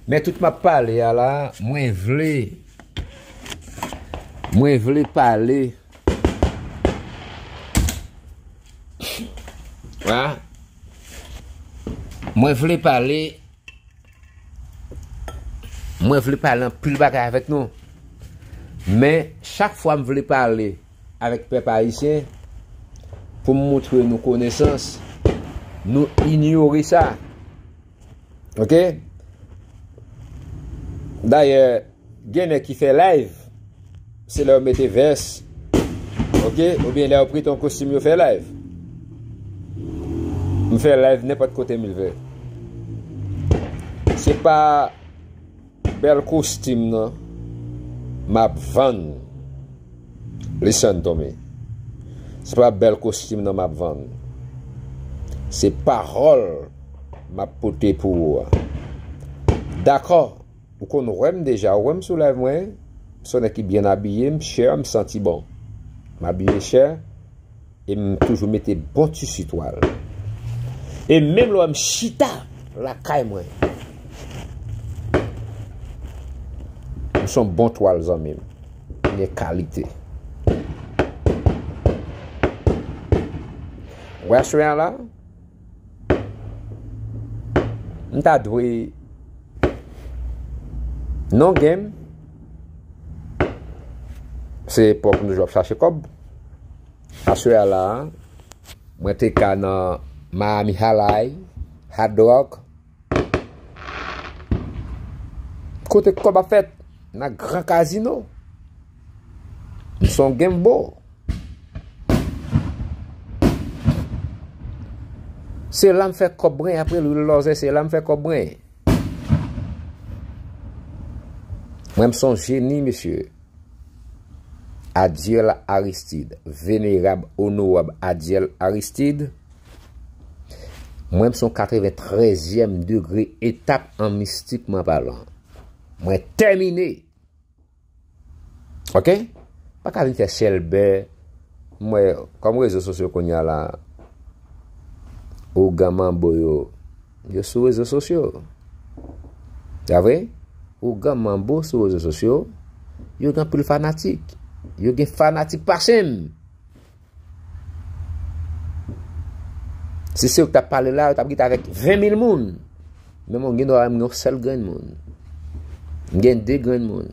Men tout m ap pale a la, mwen vle, mwen vle pale. Ha? Mwen vle pale. Mwen vle pale anpil bagay avèk nou. Men, chak fwa m vle pale avèk pèp ayisyen, pou m montre nou konesans, nou inyore sa. Oke? Dayè, gen nèg ki fè live, se lè yo mete vès, oke, oubyen lè yo prete yon kostim, yo fè live. M fè live nenpòt kote m rive. Se pa bèl kostim nan m ap vann. Listen to me. Se pa bèl kostim nan m ap vann. Se pawòl m ap pote pou ou a. Dakò, ou konn wè m deja, ou wè m sou live mwen, m se yon nèg ki byen abiye, m chè, m santi bon. M abiye chè, e m toujou mete bon ti sitwal. E menm lè m chita lakay mwen, m se yon bon twal, zanmi m. M gen kalite. Wè aswè a la, m ta dwe non gen m. Se epòk nou ap chache kòb. Aswè a la, mwen te ka nan Miami Halay, Hard Rock. Kote kòb ap fèt? Nan gran kazino. M se yon game bro. Se la m fè kòb mwen, apre Lil Lòzè, se la m fè kòb mwen. Mwen, m se yon jeni, mesye. Adiel Aristide, venerab, onorab Adiel Aristide. Mwen, m se yon katreventrèzyèm degre etap an mistikman palan. Mwen tèmine. Oke? Pa ka vin fè chèlbè. M wè, kòm rezo sosyo kounye a la, ougan manbo yo, yo sou rezo sosyo. Pa vre? Ougan Manbo sou rezo sosyo, yo gen anpil fanatik. Yo gen fanatik pase m. Si se yo k t ap pale la, yo t ap kite avèk ven mil moun. Men mwen gen dwa m gen yon sèl grenn moun. M gen de grenn moun.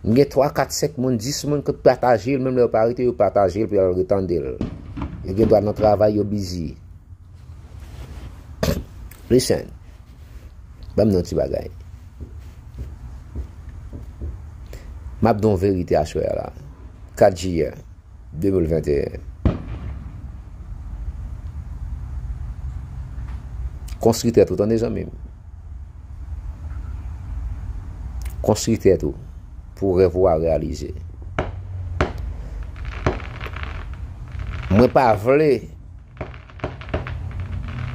M gen twa, kat, senk moun, dis moun k pataje l, menm lè yo pa rete, yo pataje l pou y al retande l. Yo gen dwa nan travay, yo bizi. Listen. Ban m di yon ti bagay. M ap di yon verite aswè a la. Kat jiyè de mil venteyen. Konstwi tèt ou, tande zanmi m. Konstwi tèt ou pou rèv ou a reyalize. Mwen pa vle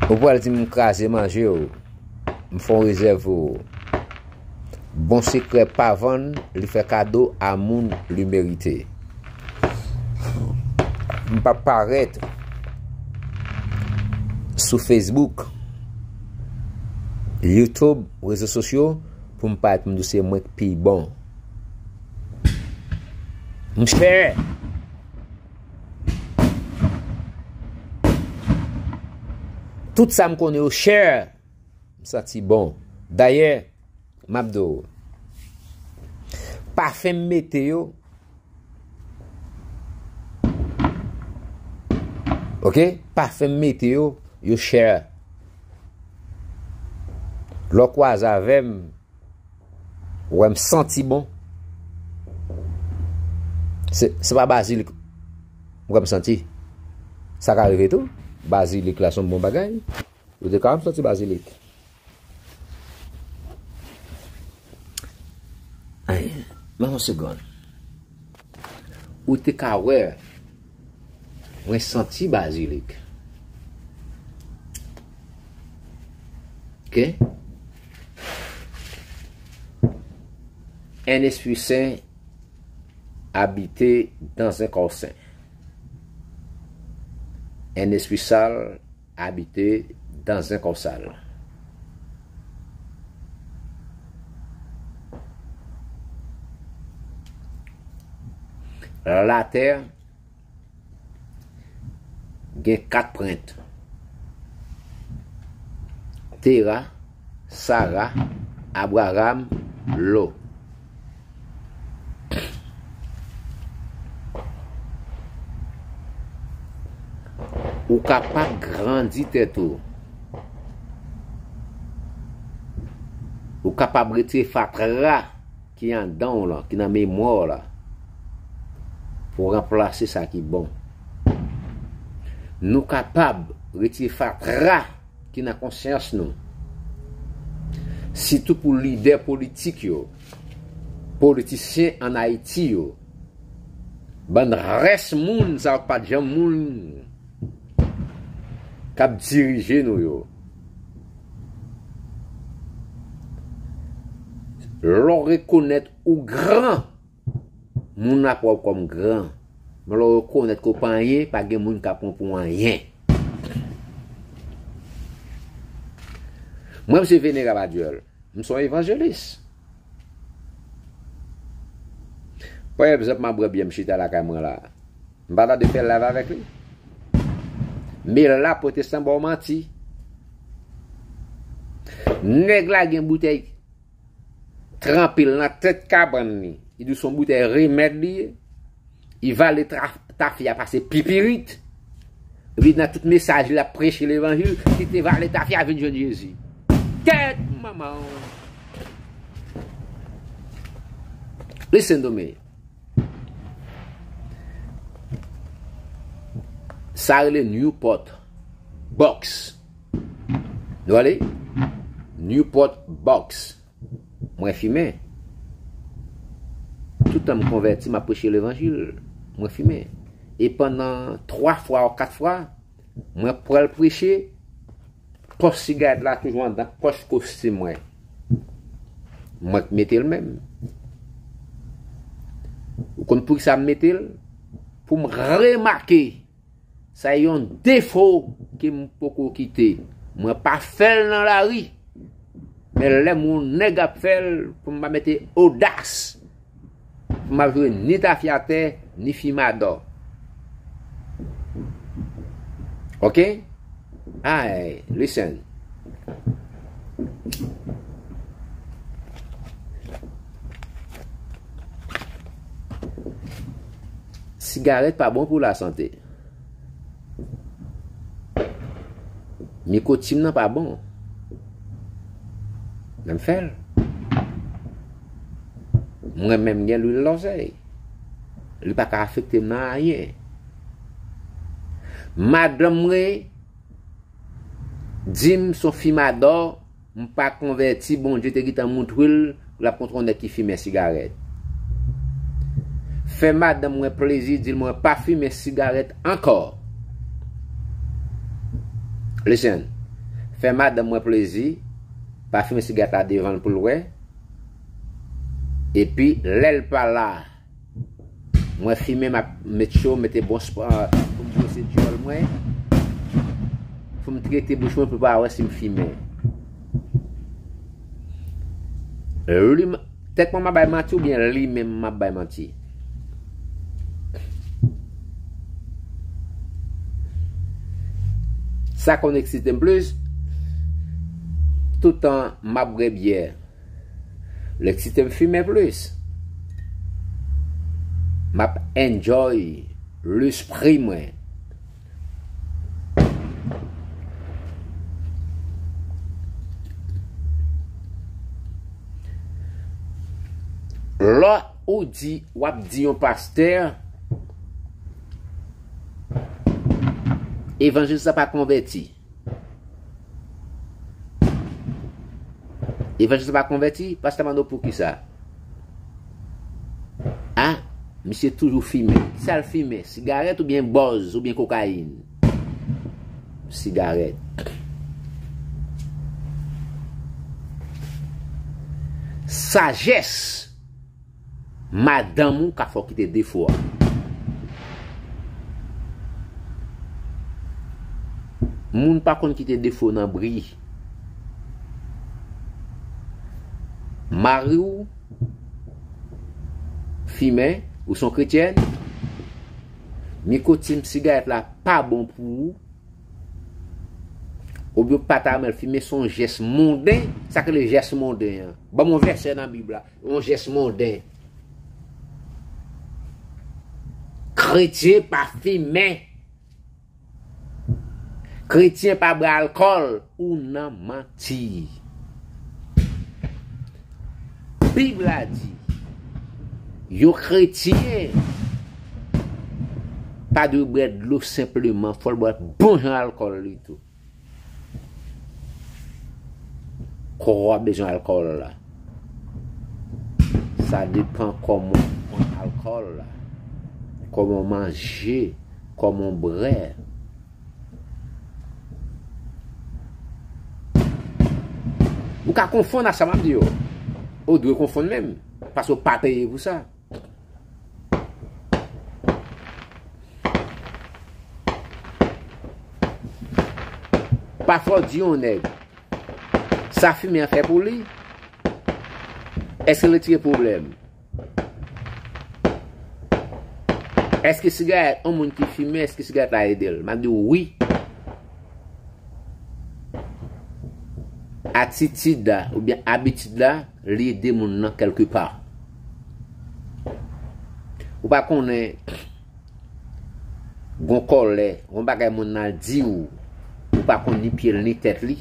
ou pral di m kraze manje w, m fè yon rezèv pou ou. Bon sekrè pa vann, li fè kado a moun li merite. M p ap parèt sou Facebook, YouTube, rezo sosyo pou m parèt pou m di w se mwen k pi bon. M chè. Tout sa m konnen yo chè. M santi bon. Dayè, m ap di w, pafen m mete yo, oke? Pafen m mete yo, yo chè. Lè w kwaze avè m, ou wè m santi bon. Se, se pa bazilik m wè m santi. Sa ka rive tou. Bazilik la se yon bon bagay. Ou te ka wè m santi bazilik. Ay, ban m yon segonn. Ou te ka wè mwen santi bazilik. Oke? Un esprit saint habite dans un corps saint. Un esprit sale habite dans un corps sale. Latè gen kat prent. Tera, Sara, Abraram, Lo. Ou kapab grandi tèt ou. Ou kapab retire fatra ki anndan w lan, ki nan memwa w la, pou ranplase sa ki bon. Nou kapab retire fatra ki nan konsyans nou. Sitou pou lidè politik yo, politisyen ann Ayiti yo, bann rès moun sa yo k pa t janm moun k ap dirije nou yo. Lè w rekonèt ou gran, moun ap wè w kòm gran. Men lè w rekonèt ke w pa anyen, pa gen moun k ap pran w pou anyen. Mwen, m se Venerab Adyèl. M se yon evanjelis. Pa egzanp, m ap bwè byè, m chita lakay mwen la. M pa tande fè live avèk li. Men la, pwotestan ba w manti. Nèg la gen boutèy tranpe l nan tèt kabann li. Li di w se yon boutèy remèd li ye. Li vale tra-, tafya pase pipirit. Epi nan tout mesaj li ap preche levanjil, li te vale tafya vin jwenn Jezi. Tèt manman w. Listen to me. Sa rele Newport Box. Nou ale? Newport Box. Mwen fimen. Toutan m konvèti, m ap preche levanjil. Mwen fimen. E pandan twa fwa ou kat fwa, mwen pral preche, pòch sigarèt la toujou anndan pòch kostim mwen. Mwen k mete l menm. Ou konn poukisa m mete l? Pou m remake. Sa yon defo ke m poko kite. Mwen pa fè l nan lari. Men lè m wè yon nèg ap fè l, pou m pa mete odas, pou m ap jwe ni tafyatè, ni fimadò. Oke? Ay, listen. Sigarèt pa bon pou lasante. Nikotin nan pa bon. Men m fè l. Mwen menm gen lwil lòzèy. Li pa ka afekte m nan anyen. Madanm mwen di m se yon fimadò, m pa konvèti, Bondye te gentan montre l, l ap kontre yon nèg ki fimen sigarèt. Fè madanm mwen plezi, di l mwen pa fimen sigarèt ankò. Listen, fè madanm mwen plezi, pa fimen sigarèt la devan l pou l wè. Epi, lè l pa la, mwen fimen, m ap met cho, mete bon sp-, pou m bwose dyòl mwen, pou m trete bouch mwen, pou l pa wè si m fimen. Li, tèt mwen m ap bay manti oubyen li menm m ap bay manti? Sa konn eksite m plis, toutan m ap bwè byè. L eksite m fimen plis. M ap enjoy lespri mwen. Lè ou di, w ap di yon pastè, evanjelis la pa konvèti. Evanjelis la pa konvèti, pastè mande w poukisa. A, misye toujou fimen. Kisa l fimen? Sigarèt oubyen bòz oubyen kokayin? Sigarèt. Sajès madanm ou ka fè w kite defo a. Moun pa konn kite defo nan bri. Mari w fimen, ou se yon kretyèn, nikotin sigarèt la pa bon pou ou, oubyen w pa ta renmen l fimen, se yon jès monden, sa k rele jès monden an. Ban m yon vèsè nan Bib la, yon jès monden. Kretyen pa fimen. Kretyen pa bwè alkòl, ou nan manti. Bib la di, yon kretyen pa dwe bwè dlo senpleman, fò l bwè bon jan alkòl li tou. Kò a bezwen alkòl la. Sa depann kòman w pran alkòl la, kòman w manje, kòman w bwè. Ou ka konfonn ak sa m ap di yo. Ou dwe konfonn menm, paske w pa peye pou sa. Pafwa w di yon nèg, sa fimen an fè pou li, èske l retire pwoblèm? Èske sigarèt, yon moun ki fimen, èske sigarèt la ede l? M ap di w wi. Atitid la, oubyen abitid la, li ede moun nan kèlke pa. Ou pa konnen, gon kòlè, gon bagay moun nan di w, ou pa konn ni pye l ni tèt li.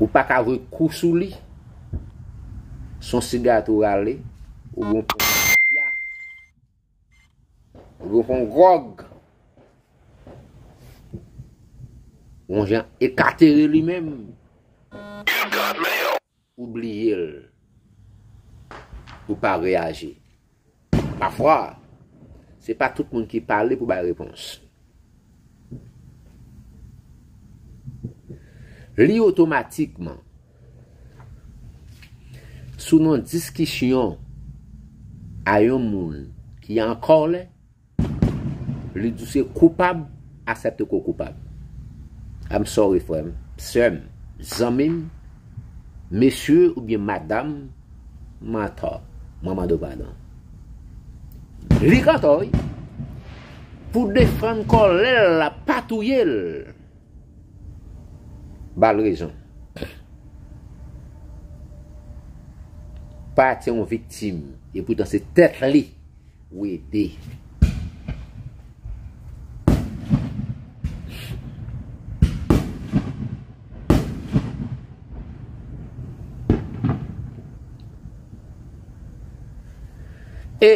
Ou pa ka voye kou sou li. Se yon sigarèt ou rale, oubyen w pran yon tafya, oubyen w pran yon gwòg. Yon jan ekatere li menm. Ou bliye l. Ou pa reyaji. Pafwa, se pa tout moun ki pale pou bay repons. Li otomatikman, si w nan diskisyon a yon moun ki an kòlè, li di w se koupab, aksepte ke w koupab. I'm sorry, frè m, sè m. zanmi m, mesye oubyen madanm, m atò, mwen mande w padon. Li k atò, wi. Pou defann kòlè l la, pa touye l. Ba l rezon. Pati yon viktim, epoutan se tèt li ou ede. E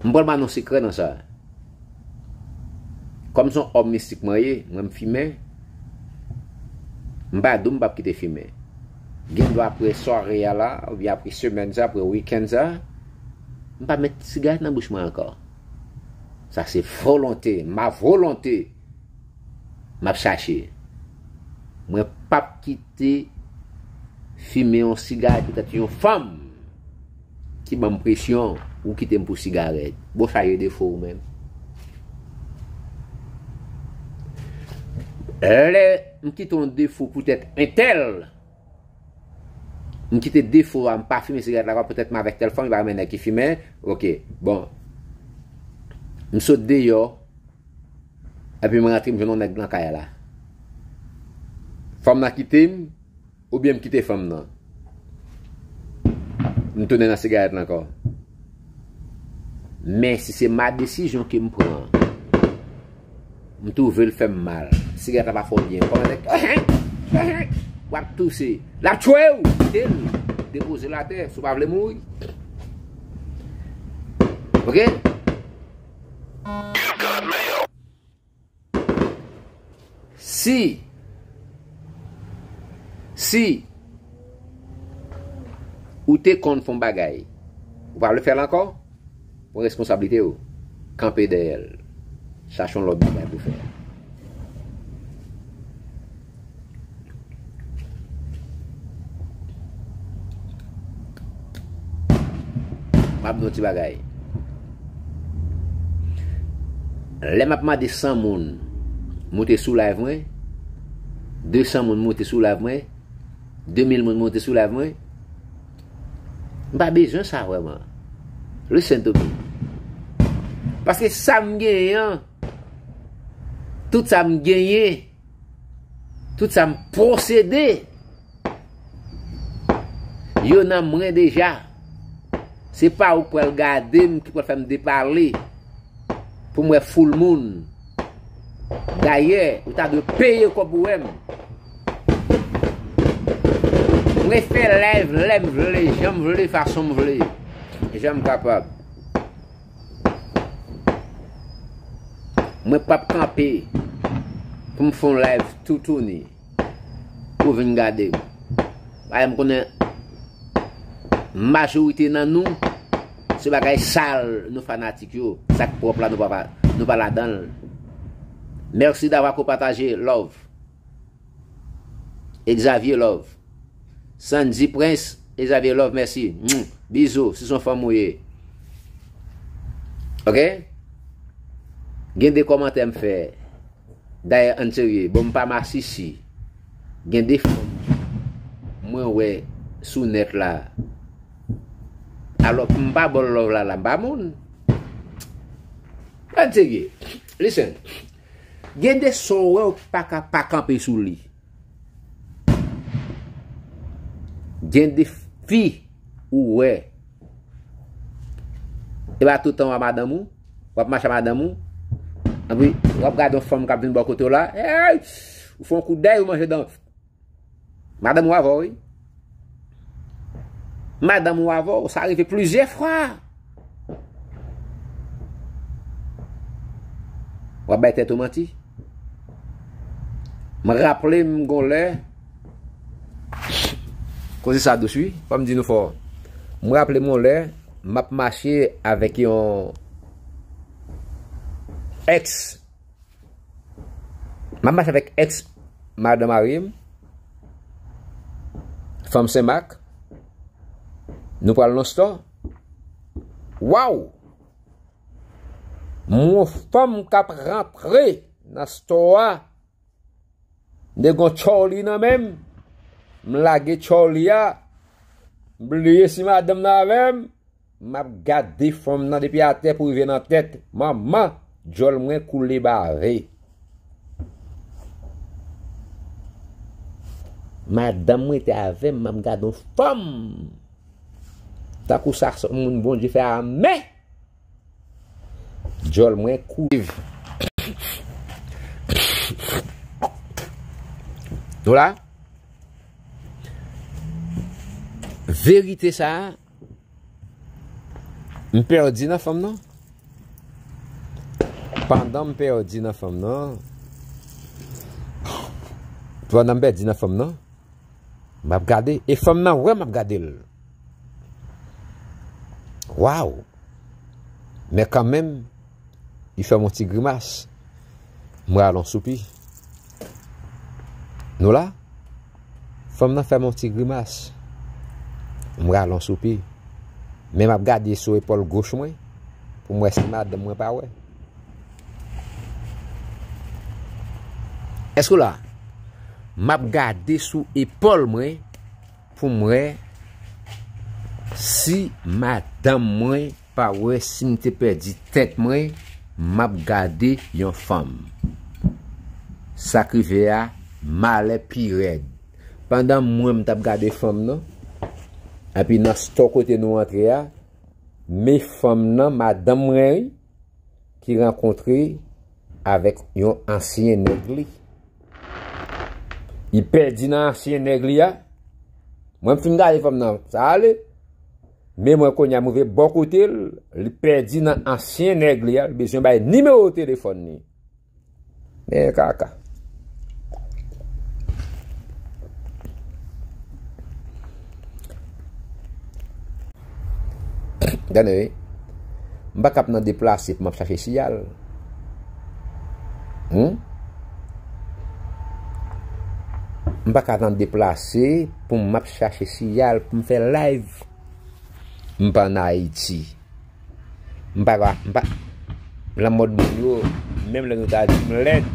m pral ba nou sekrè nan sa. Kòm se yon òm mistik mwen ye, mwen m fimen, m pa di w m p ap kite fimen. Gen dwa apre sware a la, oubyen apre semèn sa, apre wikenn sa, m pa met sigarèt nan bouch mwen ankò. Sa se volonte, ma volonte. M ap chache. Mwen p ap kite fimen yon sigarèt poutèt yon fanm ki ban m presyon ou kite m pou sigarèt. Bon, chaje defo ou menm. Lè m kite yon defo poutèt entèl, m kite defo a, m pa fimen sigarèt la, poutèt m avèk tèl fanm, m pa renmen nèg ki fimen. Oke, bon. M sot deyò, epi m rantre, m jwenn yon nèg nan kay la. Fanm nan kite m, oubyen m kite fanm nan. M tounen nan sigarèt la ankò. Men si se ma desizyon ke m pran, m twouve l fè m mal, sigarèt la pa fè w byen, kòman nèg w ap touse, l ap tchwe w, kite l, depoze l atè si w pa vle mouri. Oke? Si, si ou te konn fè yon bagay, ou pa vle fè l ankò, pran responsablite w, kanpe dèyè l, chache yon lòt bagay pou fè. M ap di yon ti bagay. Lè m ap mande san moun moute sou live mwen, de san moun moute sou live mwen, de mil moun moute sou live mwen, m pa bezwen sa vrèman. Listen to me. Paske sa m genyen an, tout sa m genyen, tout sa m posede, yo nan mwen deja. Se pa ou k pral gade m, ki pral fè m depale pou m wè foul moun. Dayè, ou ta dwe peye kòb pou wè m. Mwen fè live lè m vle, jan m vle, fason m vle. Jan m kapab. Mwen p ap kanpe pou m fè yon live toutouni pou vin gade m. Paske m konnen majorite nan nou, se bagay sal nou fanatik yo. Sa k pwòp la, nou pa, nou pa ladan l. Merci d'avoir partagé, love. Xavier Love. Sandy Prince, Xavier Love, mèsi. Mwah. Bizou, si se yon fanm ou ye. Oke? Gen de kòmantè m fè. Dayè, ann serye. Bon, m pa masisi. Gen de fanm mwen wè sou nèt la. Alò, m pa ba w love la, la, m pa moun. Ann serye. Listen. Gen de sa w wè ou pa ka pa kanpe sou li. Gen de fi ou wè. E pa tout tan w a madanm ou, w ap mache a madanm ou. Anpi, w ap gade yon fanm k ap vin bò kote w la. Ey! Ou fè yon kout dèy, ou manje dan. Madanm ou avè w, wi. Madanm ou avè w, sa rive plizyè fwa. W ap bay tèt ou manti. Mwen raple m gon lè, koze sa dous wi, fò m di nou fò. Mwen raple m gon lè, m ap mache avèk yon ex M ap mache avèk ex madan mari m, fanm Senmak. Nou pral nan store. Waw! M wè yon fanm k ap rantre nan store a. M te gon tchòli nan men m. M lage tchòli a. M bliye si madanm nan avè m. M ap gade fanm nan depi atè pou rive nan tèt. Manman, djòl mwen koule bave. Madanm mwen te avè m, m ap gade yon fanm. Tankou sa, se moun Bondye fè a men. Djòl mwen koule. Nou la? Verite sa a, m pèdi nan fanm nan. Pandan m pèdi nan fanm nan, pandan m pèdi nan fanm nan, m ap gade, e fanm nan wè m ap gade l. Waw! Men kanmenm, li fè m yon ti grimas. M rale yon soupi. Nou la? Fanm nan fè m yon ti grimas. M rale yon soupi. Men m ap gade sou epòl goch mwen pou m wè si madanm mwen pa wè. Èske w la? M ap gade sou epòl mwen pou m wè si madanm mwen pa wè si m te pèdi tèt mwen, m ap gade yon fanm. Sa k rive a, malè pi rèd. Pandan mwen m t ap gade fanm nan, epi nan stò kote nou antre a, men fanm nan, madanm mwen, wi, ki rankontre avèk yon ansyen nèg li. Li pèdi nan ansyen nèg li a. Mwen m fin gade fanm nan, sa ale. Men mwen kounye a m rive bò kote l, li pèdi nan ansyen nèg li a, li bezwen bay nimewo telefòn li. Men kaka. Tande wi. M pa kab nan deplase pou m ap chache siyal. Hmm? M pa ka nan deplase pou m ap chache siyal pou m fè live. M pa nan Ayiti. M pa, m pa, lanmòd moun yo, menm lè nou ta di m lèd,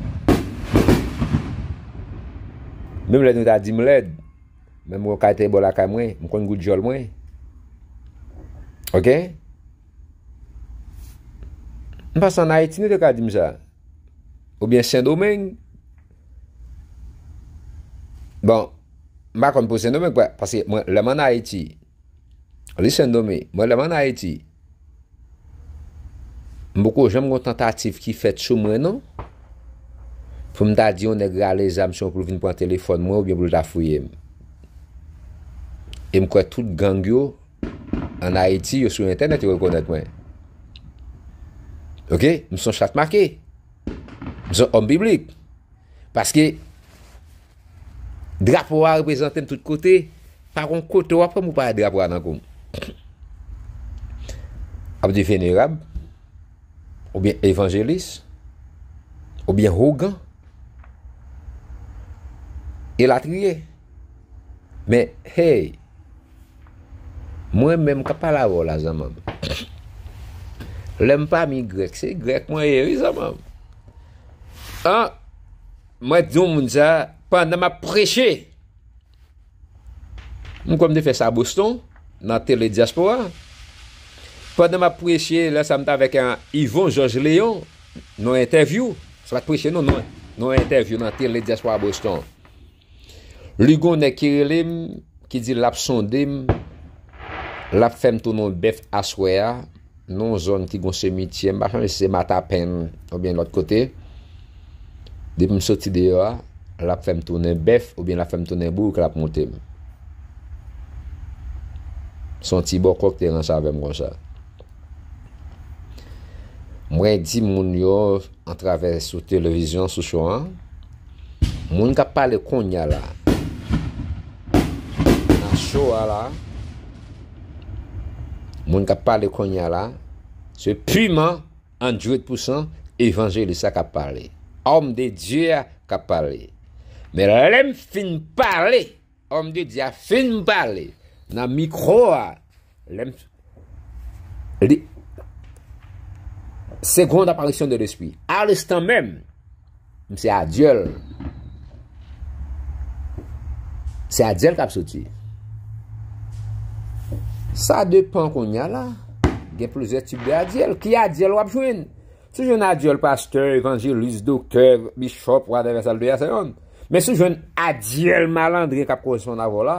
menm lè nou ta di m lèd, menm mwen kay te bò lakay mwen, m konn gout djòl mwen. Oke? M panse ann Ayiti, nou te ka di m sa. Oubyen Sendomeng. Bon, m pa konn pou Sendomeng, pa-, paske mwen, lè m ann Ayiti, li Sendomeng, mwen, lè m ann Ayiti, m poko janm gon tantativ ki fèt sou mwen, non. Pou m ta di yon nèg rale zam sou mwen pou l vin pran telefòn mwen oubyen pou l ta fouye m. E m kwè tout gang yo ann Ayiti, yo sou entènèt, yo rekonèt mwen. Oke? M se yon chat make. M se yon òm piblik. Paske drapo a reprezante m tout kote. Pa gon kote w ap wè m ou pa wè drapo a nan kou m. Ap di venerab, oubyen evanjelis, oubyen ougan, elatriye. Men, hey, mwen menm k ap pale avè w la, zanmi m. Lè m pami grèk, se grèk mwen ye, wi, zanmi m. An, mwen di yon moun sa, pandan m ap preche, m kwè m te fè sa Boston, nan Tele Dyaspora. Pandan m ap preche, lè sa m t avèk, an, Yvon Georges Léon, nan yon entèvyou. Se pa t preche, non, non, nan yon entèvyou nan Tele Dyaspora Boston. Li gon nèg ki rele m, ki di l ap sonde m, l ap fè m tounen yon bèf aswè a, nan yon zòn ki gon simityè, m pa sonje si se Matapen oubyen lòt kote. Depi m soti deyò a, l ap fè m tounen bèf oubyen l ap fè m tounen bourik, l ap monte m. Se yon ti bòkò ki te ranse avè m konsa. Mwen di moun yo, atravè sou televizyon, sou cho a, moun k ap pale kounye a la, nan cho a la, moun k ap pale kounye a la, se piman andred pousan evanjelis la k ap pale. Òm de Dye a k ap pale. Men lè m fin pale, òm de Dye a fin pale nan mikwo a, lè m, li, seconde apparition de l'esprit. A lestan menm, m se adyèl. Se adyèl k ap soti. Sa depann kounye a la. Gen plizyè tip de adyèl. Ki adyèl w ap jwenn? Si w jwenn adyèl pastè, evanjelis, doktè, bishop, whatever sa l te ye a, se yonn. Men si w jwenn adyèl malandren k ap koresponn avè w la,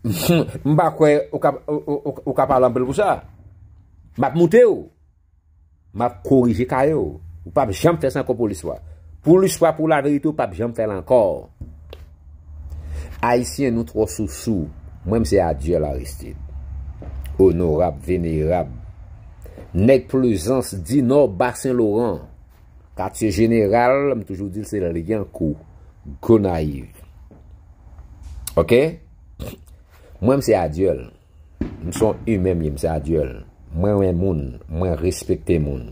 m pa kwè ou ka, ou, ou, ou, ou ka pale anpil pou sa. M ap moute w. M ap korije kare w. Ou p ap janm fè sa ankò pou lespwa. Pou lespwa, pou laverite, ou p ap janm fè l ankò. Ayisyen, nou twò sousou. Mwen, m se Adyèl Aristide. Onorab, venerab. Nèg Plezans, Dinò, Basen Loran. Katye Jeneral, m toujou di l se Lyankou, Gonayiv. Oke? Mwen, m se Adyèl. M se yon imen, m ye, m se Adyèl. Mwen renmen moun, mwen respekte moun.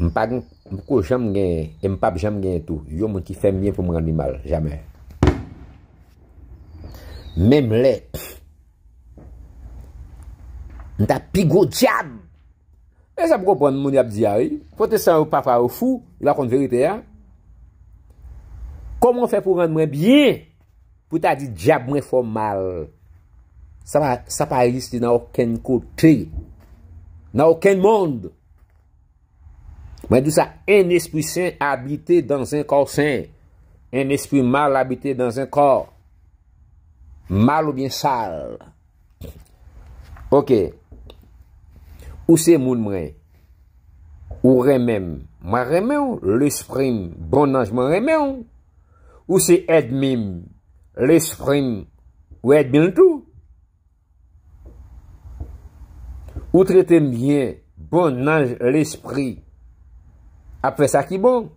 M pa gen, m poko janm genyen, e m p ap janm genyen tou, yon moun ki fè m byen pou m rann li mal. Jamè. Menm lè m ta pi gwo dyab. E sa m konprann moun y ap di a, wi. Pwotestan yo pafwa yo fou, yo pa konn verite a. Kòman w fè pou rann mwen byen, pou ta di dyab mwen fè w mal? Sa pa, sa pa egziste nan okenn kote. Nan okenn mond. Mwen di w sa, un esprit sain habite dans un corps sain. Un esprit mal habite dans un corps mal oubyen sal. Oke. Ou se moun mwen. Ou renmen m. Mwen renmen w. Lespri m, bon nanj mwen renmen w. Ou se ènmi m. Lespri m, ou ènmi l tou. Ou trete m byen, bon nanj lespri ap fè sa ki bon.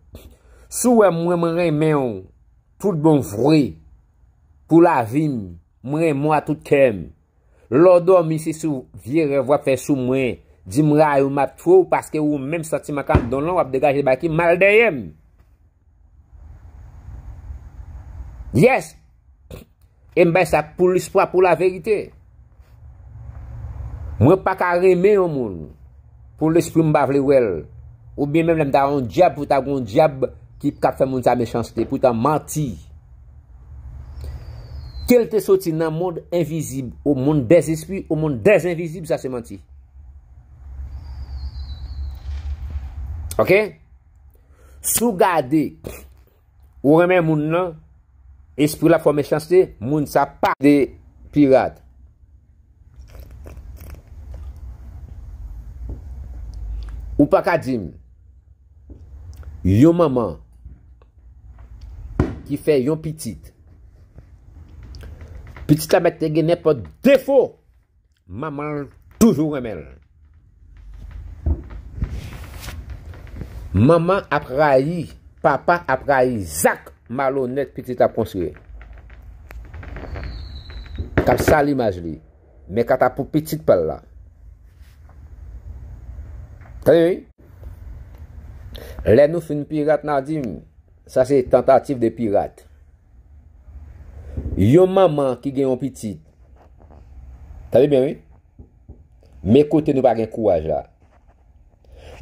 Si w wè mwen, mwen renmen w, tout bon vre, pou lavi m, mwen renmen w a tout kè m. Lè w dòmi, se sou vye rèv w ap fè sou mwen, di m rayi w, m ap tchwe w, paske ou menm santiman k anndan w lan, w ap degaje bagay ki mal dèyè m. Yes! E m bay sa pou lespwa, pou laverite. Mwen pa ka renmen yon moun pou lespri m pa vle wè l. Oubyen menm lè m ta yon dyab, pou ta gon dyab ki k ap fè moun sa mechanste, poutan manti. Ke l te soti nan mond envizib, au monde des esprits, au monde des invisibles, sa se manti. Oke? Si w gade, ou renmen moun nan, espri l ap fè w mechanste, moun sa pa de pirat. Ou pa ka di m, yon manman ki fè yon pitit, pitit la mèt te gen nenpòt defo, manman l toujou renmen l. Manman ap rayi, papa ap rayi zak malonèt pitit ap konstwi. K ap sal imaj li. Men kanta pou pitit pa l la. Tande wi. Lè nou fin pirat, n a di m, sa se tantativ de pirat. Yon manman ki gen yon pitit. Tande byen wi. Men kote nou pa gen kouraj la.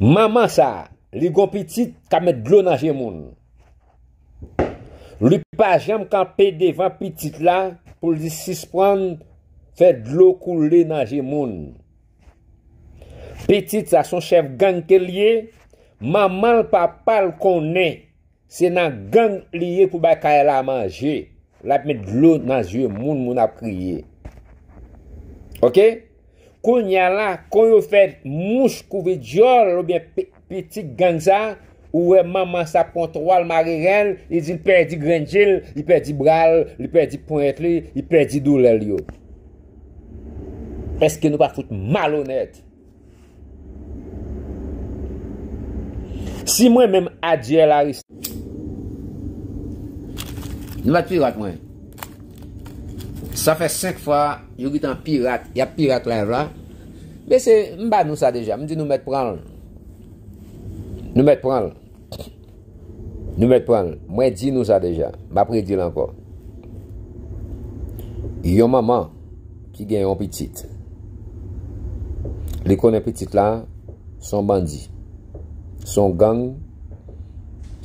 Manman sa, li gon pitit k ap met dlo nan je moun. Li pa janm kanpe devan pitit la pou l di sispann fè dlo koule nan je moun. Pitit sa se yon chèf gang ke l ye, manman l, papa l konnen se nan gang li ye pou bay kay la manje. L ap met dlo nan zye moun, moun ap kriye. Oke? Kounye a la, kon yo fè mouch kouve dyòl oubyen pi-, pitit gang sa, ou wè manman sa pran twal mare rèl, li di l pèdi grenn je l, li pèdi bra l, li pèdi ponyèt li, li pèdi doulè l yo. Èske nou pa fout malonèt? Si mwen menm Adyèl Aristide, nou mèt pirat mwen. Sa fè senk fwa yo gentan pirat, y ap pirat live la. Mesye, m ba nou sa deja, m di nou mèt pran l. Nou mèt pran l. Nou mèt pran l. Mwen di nou sa deja. M ap redi l ankò. Yon manman ki gen yon pitit. Li konnen pitit la se yon bandi. Se yon gang.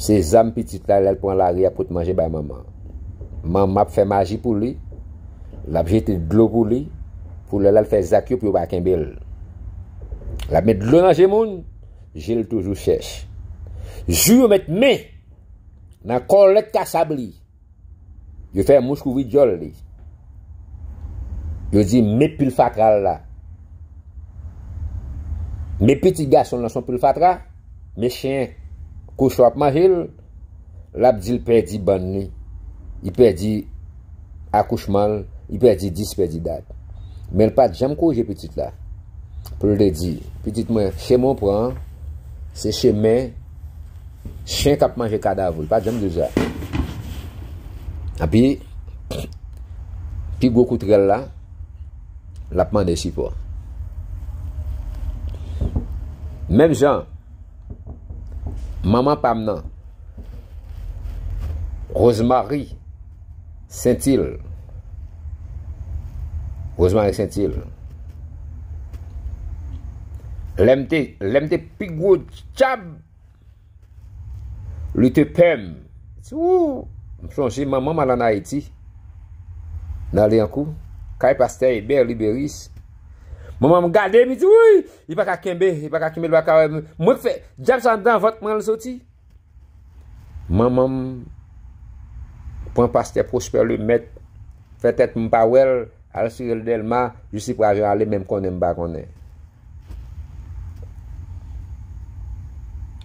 Se zam pitit la, lè l pran lari, ap pot manje bay manman. Manman ap fè maji pou li, l ap jete dlo pou li, pou lè l al fè zak yo, pou yo pa kenbe l. L ap met dlo nan je moun, je l toujou chèch. Jou yo met men nan kòlèt kasab li, yo fè mouch kouvri djòl li. Yo di, "Men pil fatra l la. Men pitit gason l lan se yon pil fatra. Men chen kochon ap manje l." L ap di l pèdi bann li. Li pèdi akouchman l. Li pèdi dis, pèdi dat. Men l pa t janm korije pitit la. Pou l te di, "Pitit mwen, chemen w pran an, se chemen chen k ap manje kadav ou." L pa t janm di w sa. Epi, pi gwo koutrèl la, l ap mande sipò. Menm jan, manman pa m nan, Rosemary Sentil. Rosemary Sentil. Lè m te, lè m te pi gwo djab, li te pè m. Wou! M sonje manman m al ann Ayiti, nan Lyankou, kay pastè Eber Liberis. Manman m gade m, li di, "Wouy! Li pa ka kenbe, li pa ka kenbe, li pa ka wè." Mwen k fè, djab sa anndan vant mwen l soti. Manman m pran pastè Prosper Lemèt, fè tèt m pa wè l, al sire l Dèlma, jis li pran avyon ale, men m konnen m pa konnen.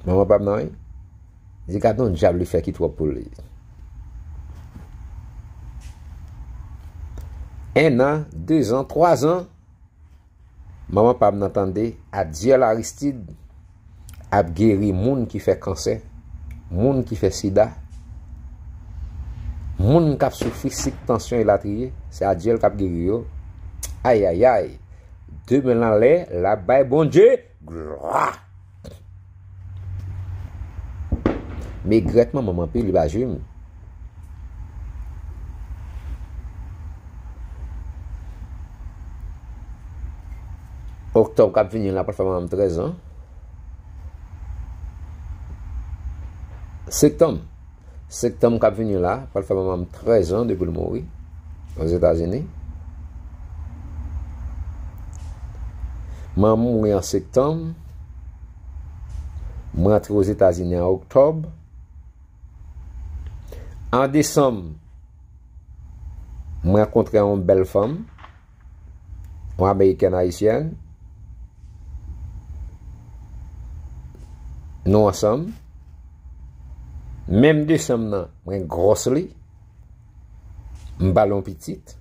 Manman pa m nan, wi. Di, "Gad yon djab li fè ki twòp pou li." En an, de zan, twa zan, manman pa m nan tande, Adiel Aristide ap geri moun ki fè kansè, moun ki fè sida, moun k ap soufri sik, tansyon, elatriye. Se Adiel k ap geri yo. Ayayay! Demen l anlè, l ap bay Bondye glwa. M egrèt manman m anpil, li pa jwi m. Oktòb k ap vini la pral fè manman m trèz an. Septanm. Septanm k ap vini la pral fè manman m trèz an depi l mouri Ozetazini. Manman m mouri an septanm. Mwen rantre Ozetazini an oktòb. An desanm, mwen rankontre yon bèl fanm, yon amerikèn ayisyèn. Nou ansanm. Menm desanm nan, mwen gwòs li. M ba l yon pitit.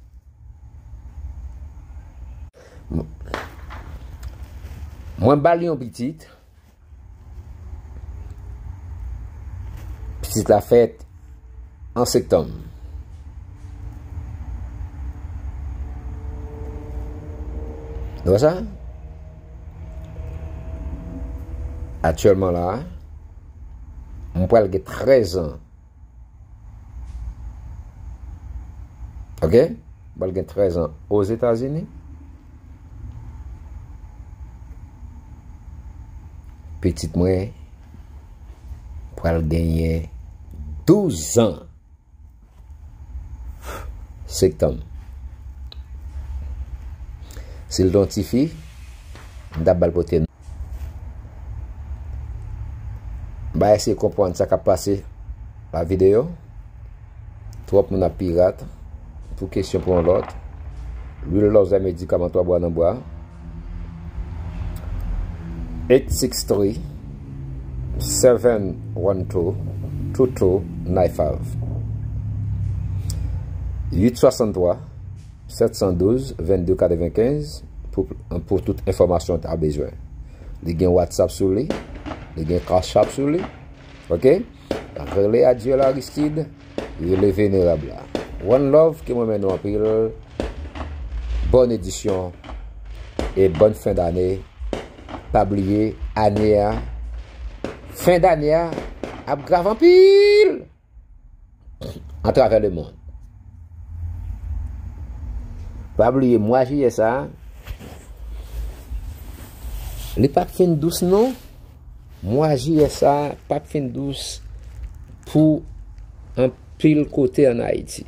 Mwen ba l yon pitit. Pitit la fèt an septanm. Nou wè sa? Aktyèlman la, mwen pral gen trèz an. Ok? Mwen pral gen trèz an Ozetazini. Pitit mwen pral genyen douz an septanm. Si l te yon tifi, m t ap ba l pote. M pa eseye konprann sa k ap pase pa videyo. Twòp moun ap pirat pou kesyon pou yon lòt. Lwil lòzè medikaman twa bwa nan bwa. Eight six three, seven one two, two two nine five. Uit swasanntwa, sèt san douz, vennde katrevenkenz pou, pou tout enfòmasyon w ta bezwen. Li gen WhatsApp sou li, li gen Cash App sou li. Ok? Rele Adiel Aristide, rele Venerab la. One love, ke mwen renmen nou anpil. Bòn edisyon e bòn fen dane. Pa bliye, ane a, fen dane a ap grav anpil atravè lemonn. Pa bliye, mwa jiyè sa a, li p ap fin dous non. Mwa jiyè sa a p ap fin dous pou anpil kote ann Ayiti.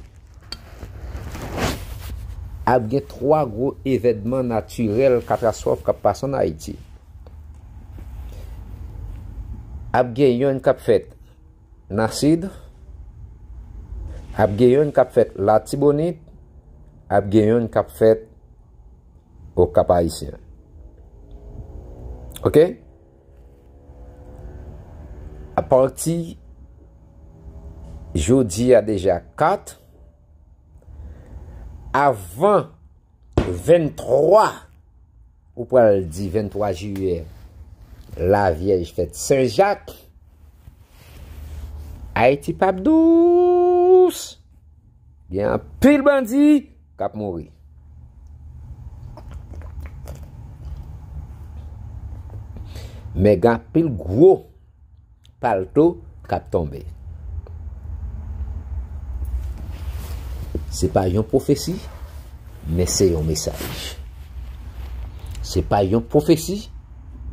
Ap gen twa gwo evènman natirèl katastwòf k ap pase ann Ayiti. Ap gen yonn k ap fèt nan Sid, ap gen yonn k ap fèt Latibonit, ap gen yonn k ap fèt Okap Ayisyen. Oke? Apati jodi a deja kat, avan venntwa, ou pral di venntwa jiyè, Lavyèj fèt Sen Jak, Ayiti p ap dous. Gen anpil bandi k ap mouri. Men gen anpil gwo palto k ap tonbe. Se pa yon pwofesi, men se yon mesaj. Se pa yon pwofesi,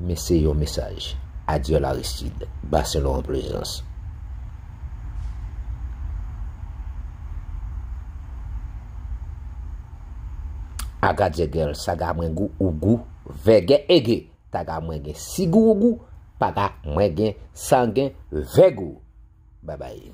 men se yon mesaj. Adieu Aristide, Basen Loran Plezans. Aga djègèl, saga mwen gou, ou gou, vègè ege. Taga mwen gen sigou ou gou, paga mwen gen sangen vèg ou. Babay.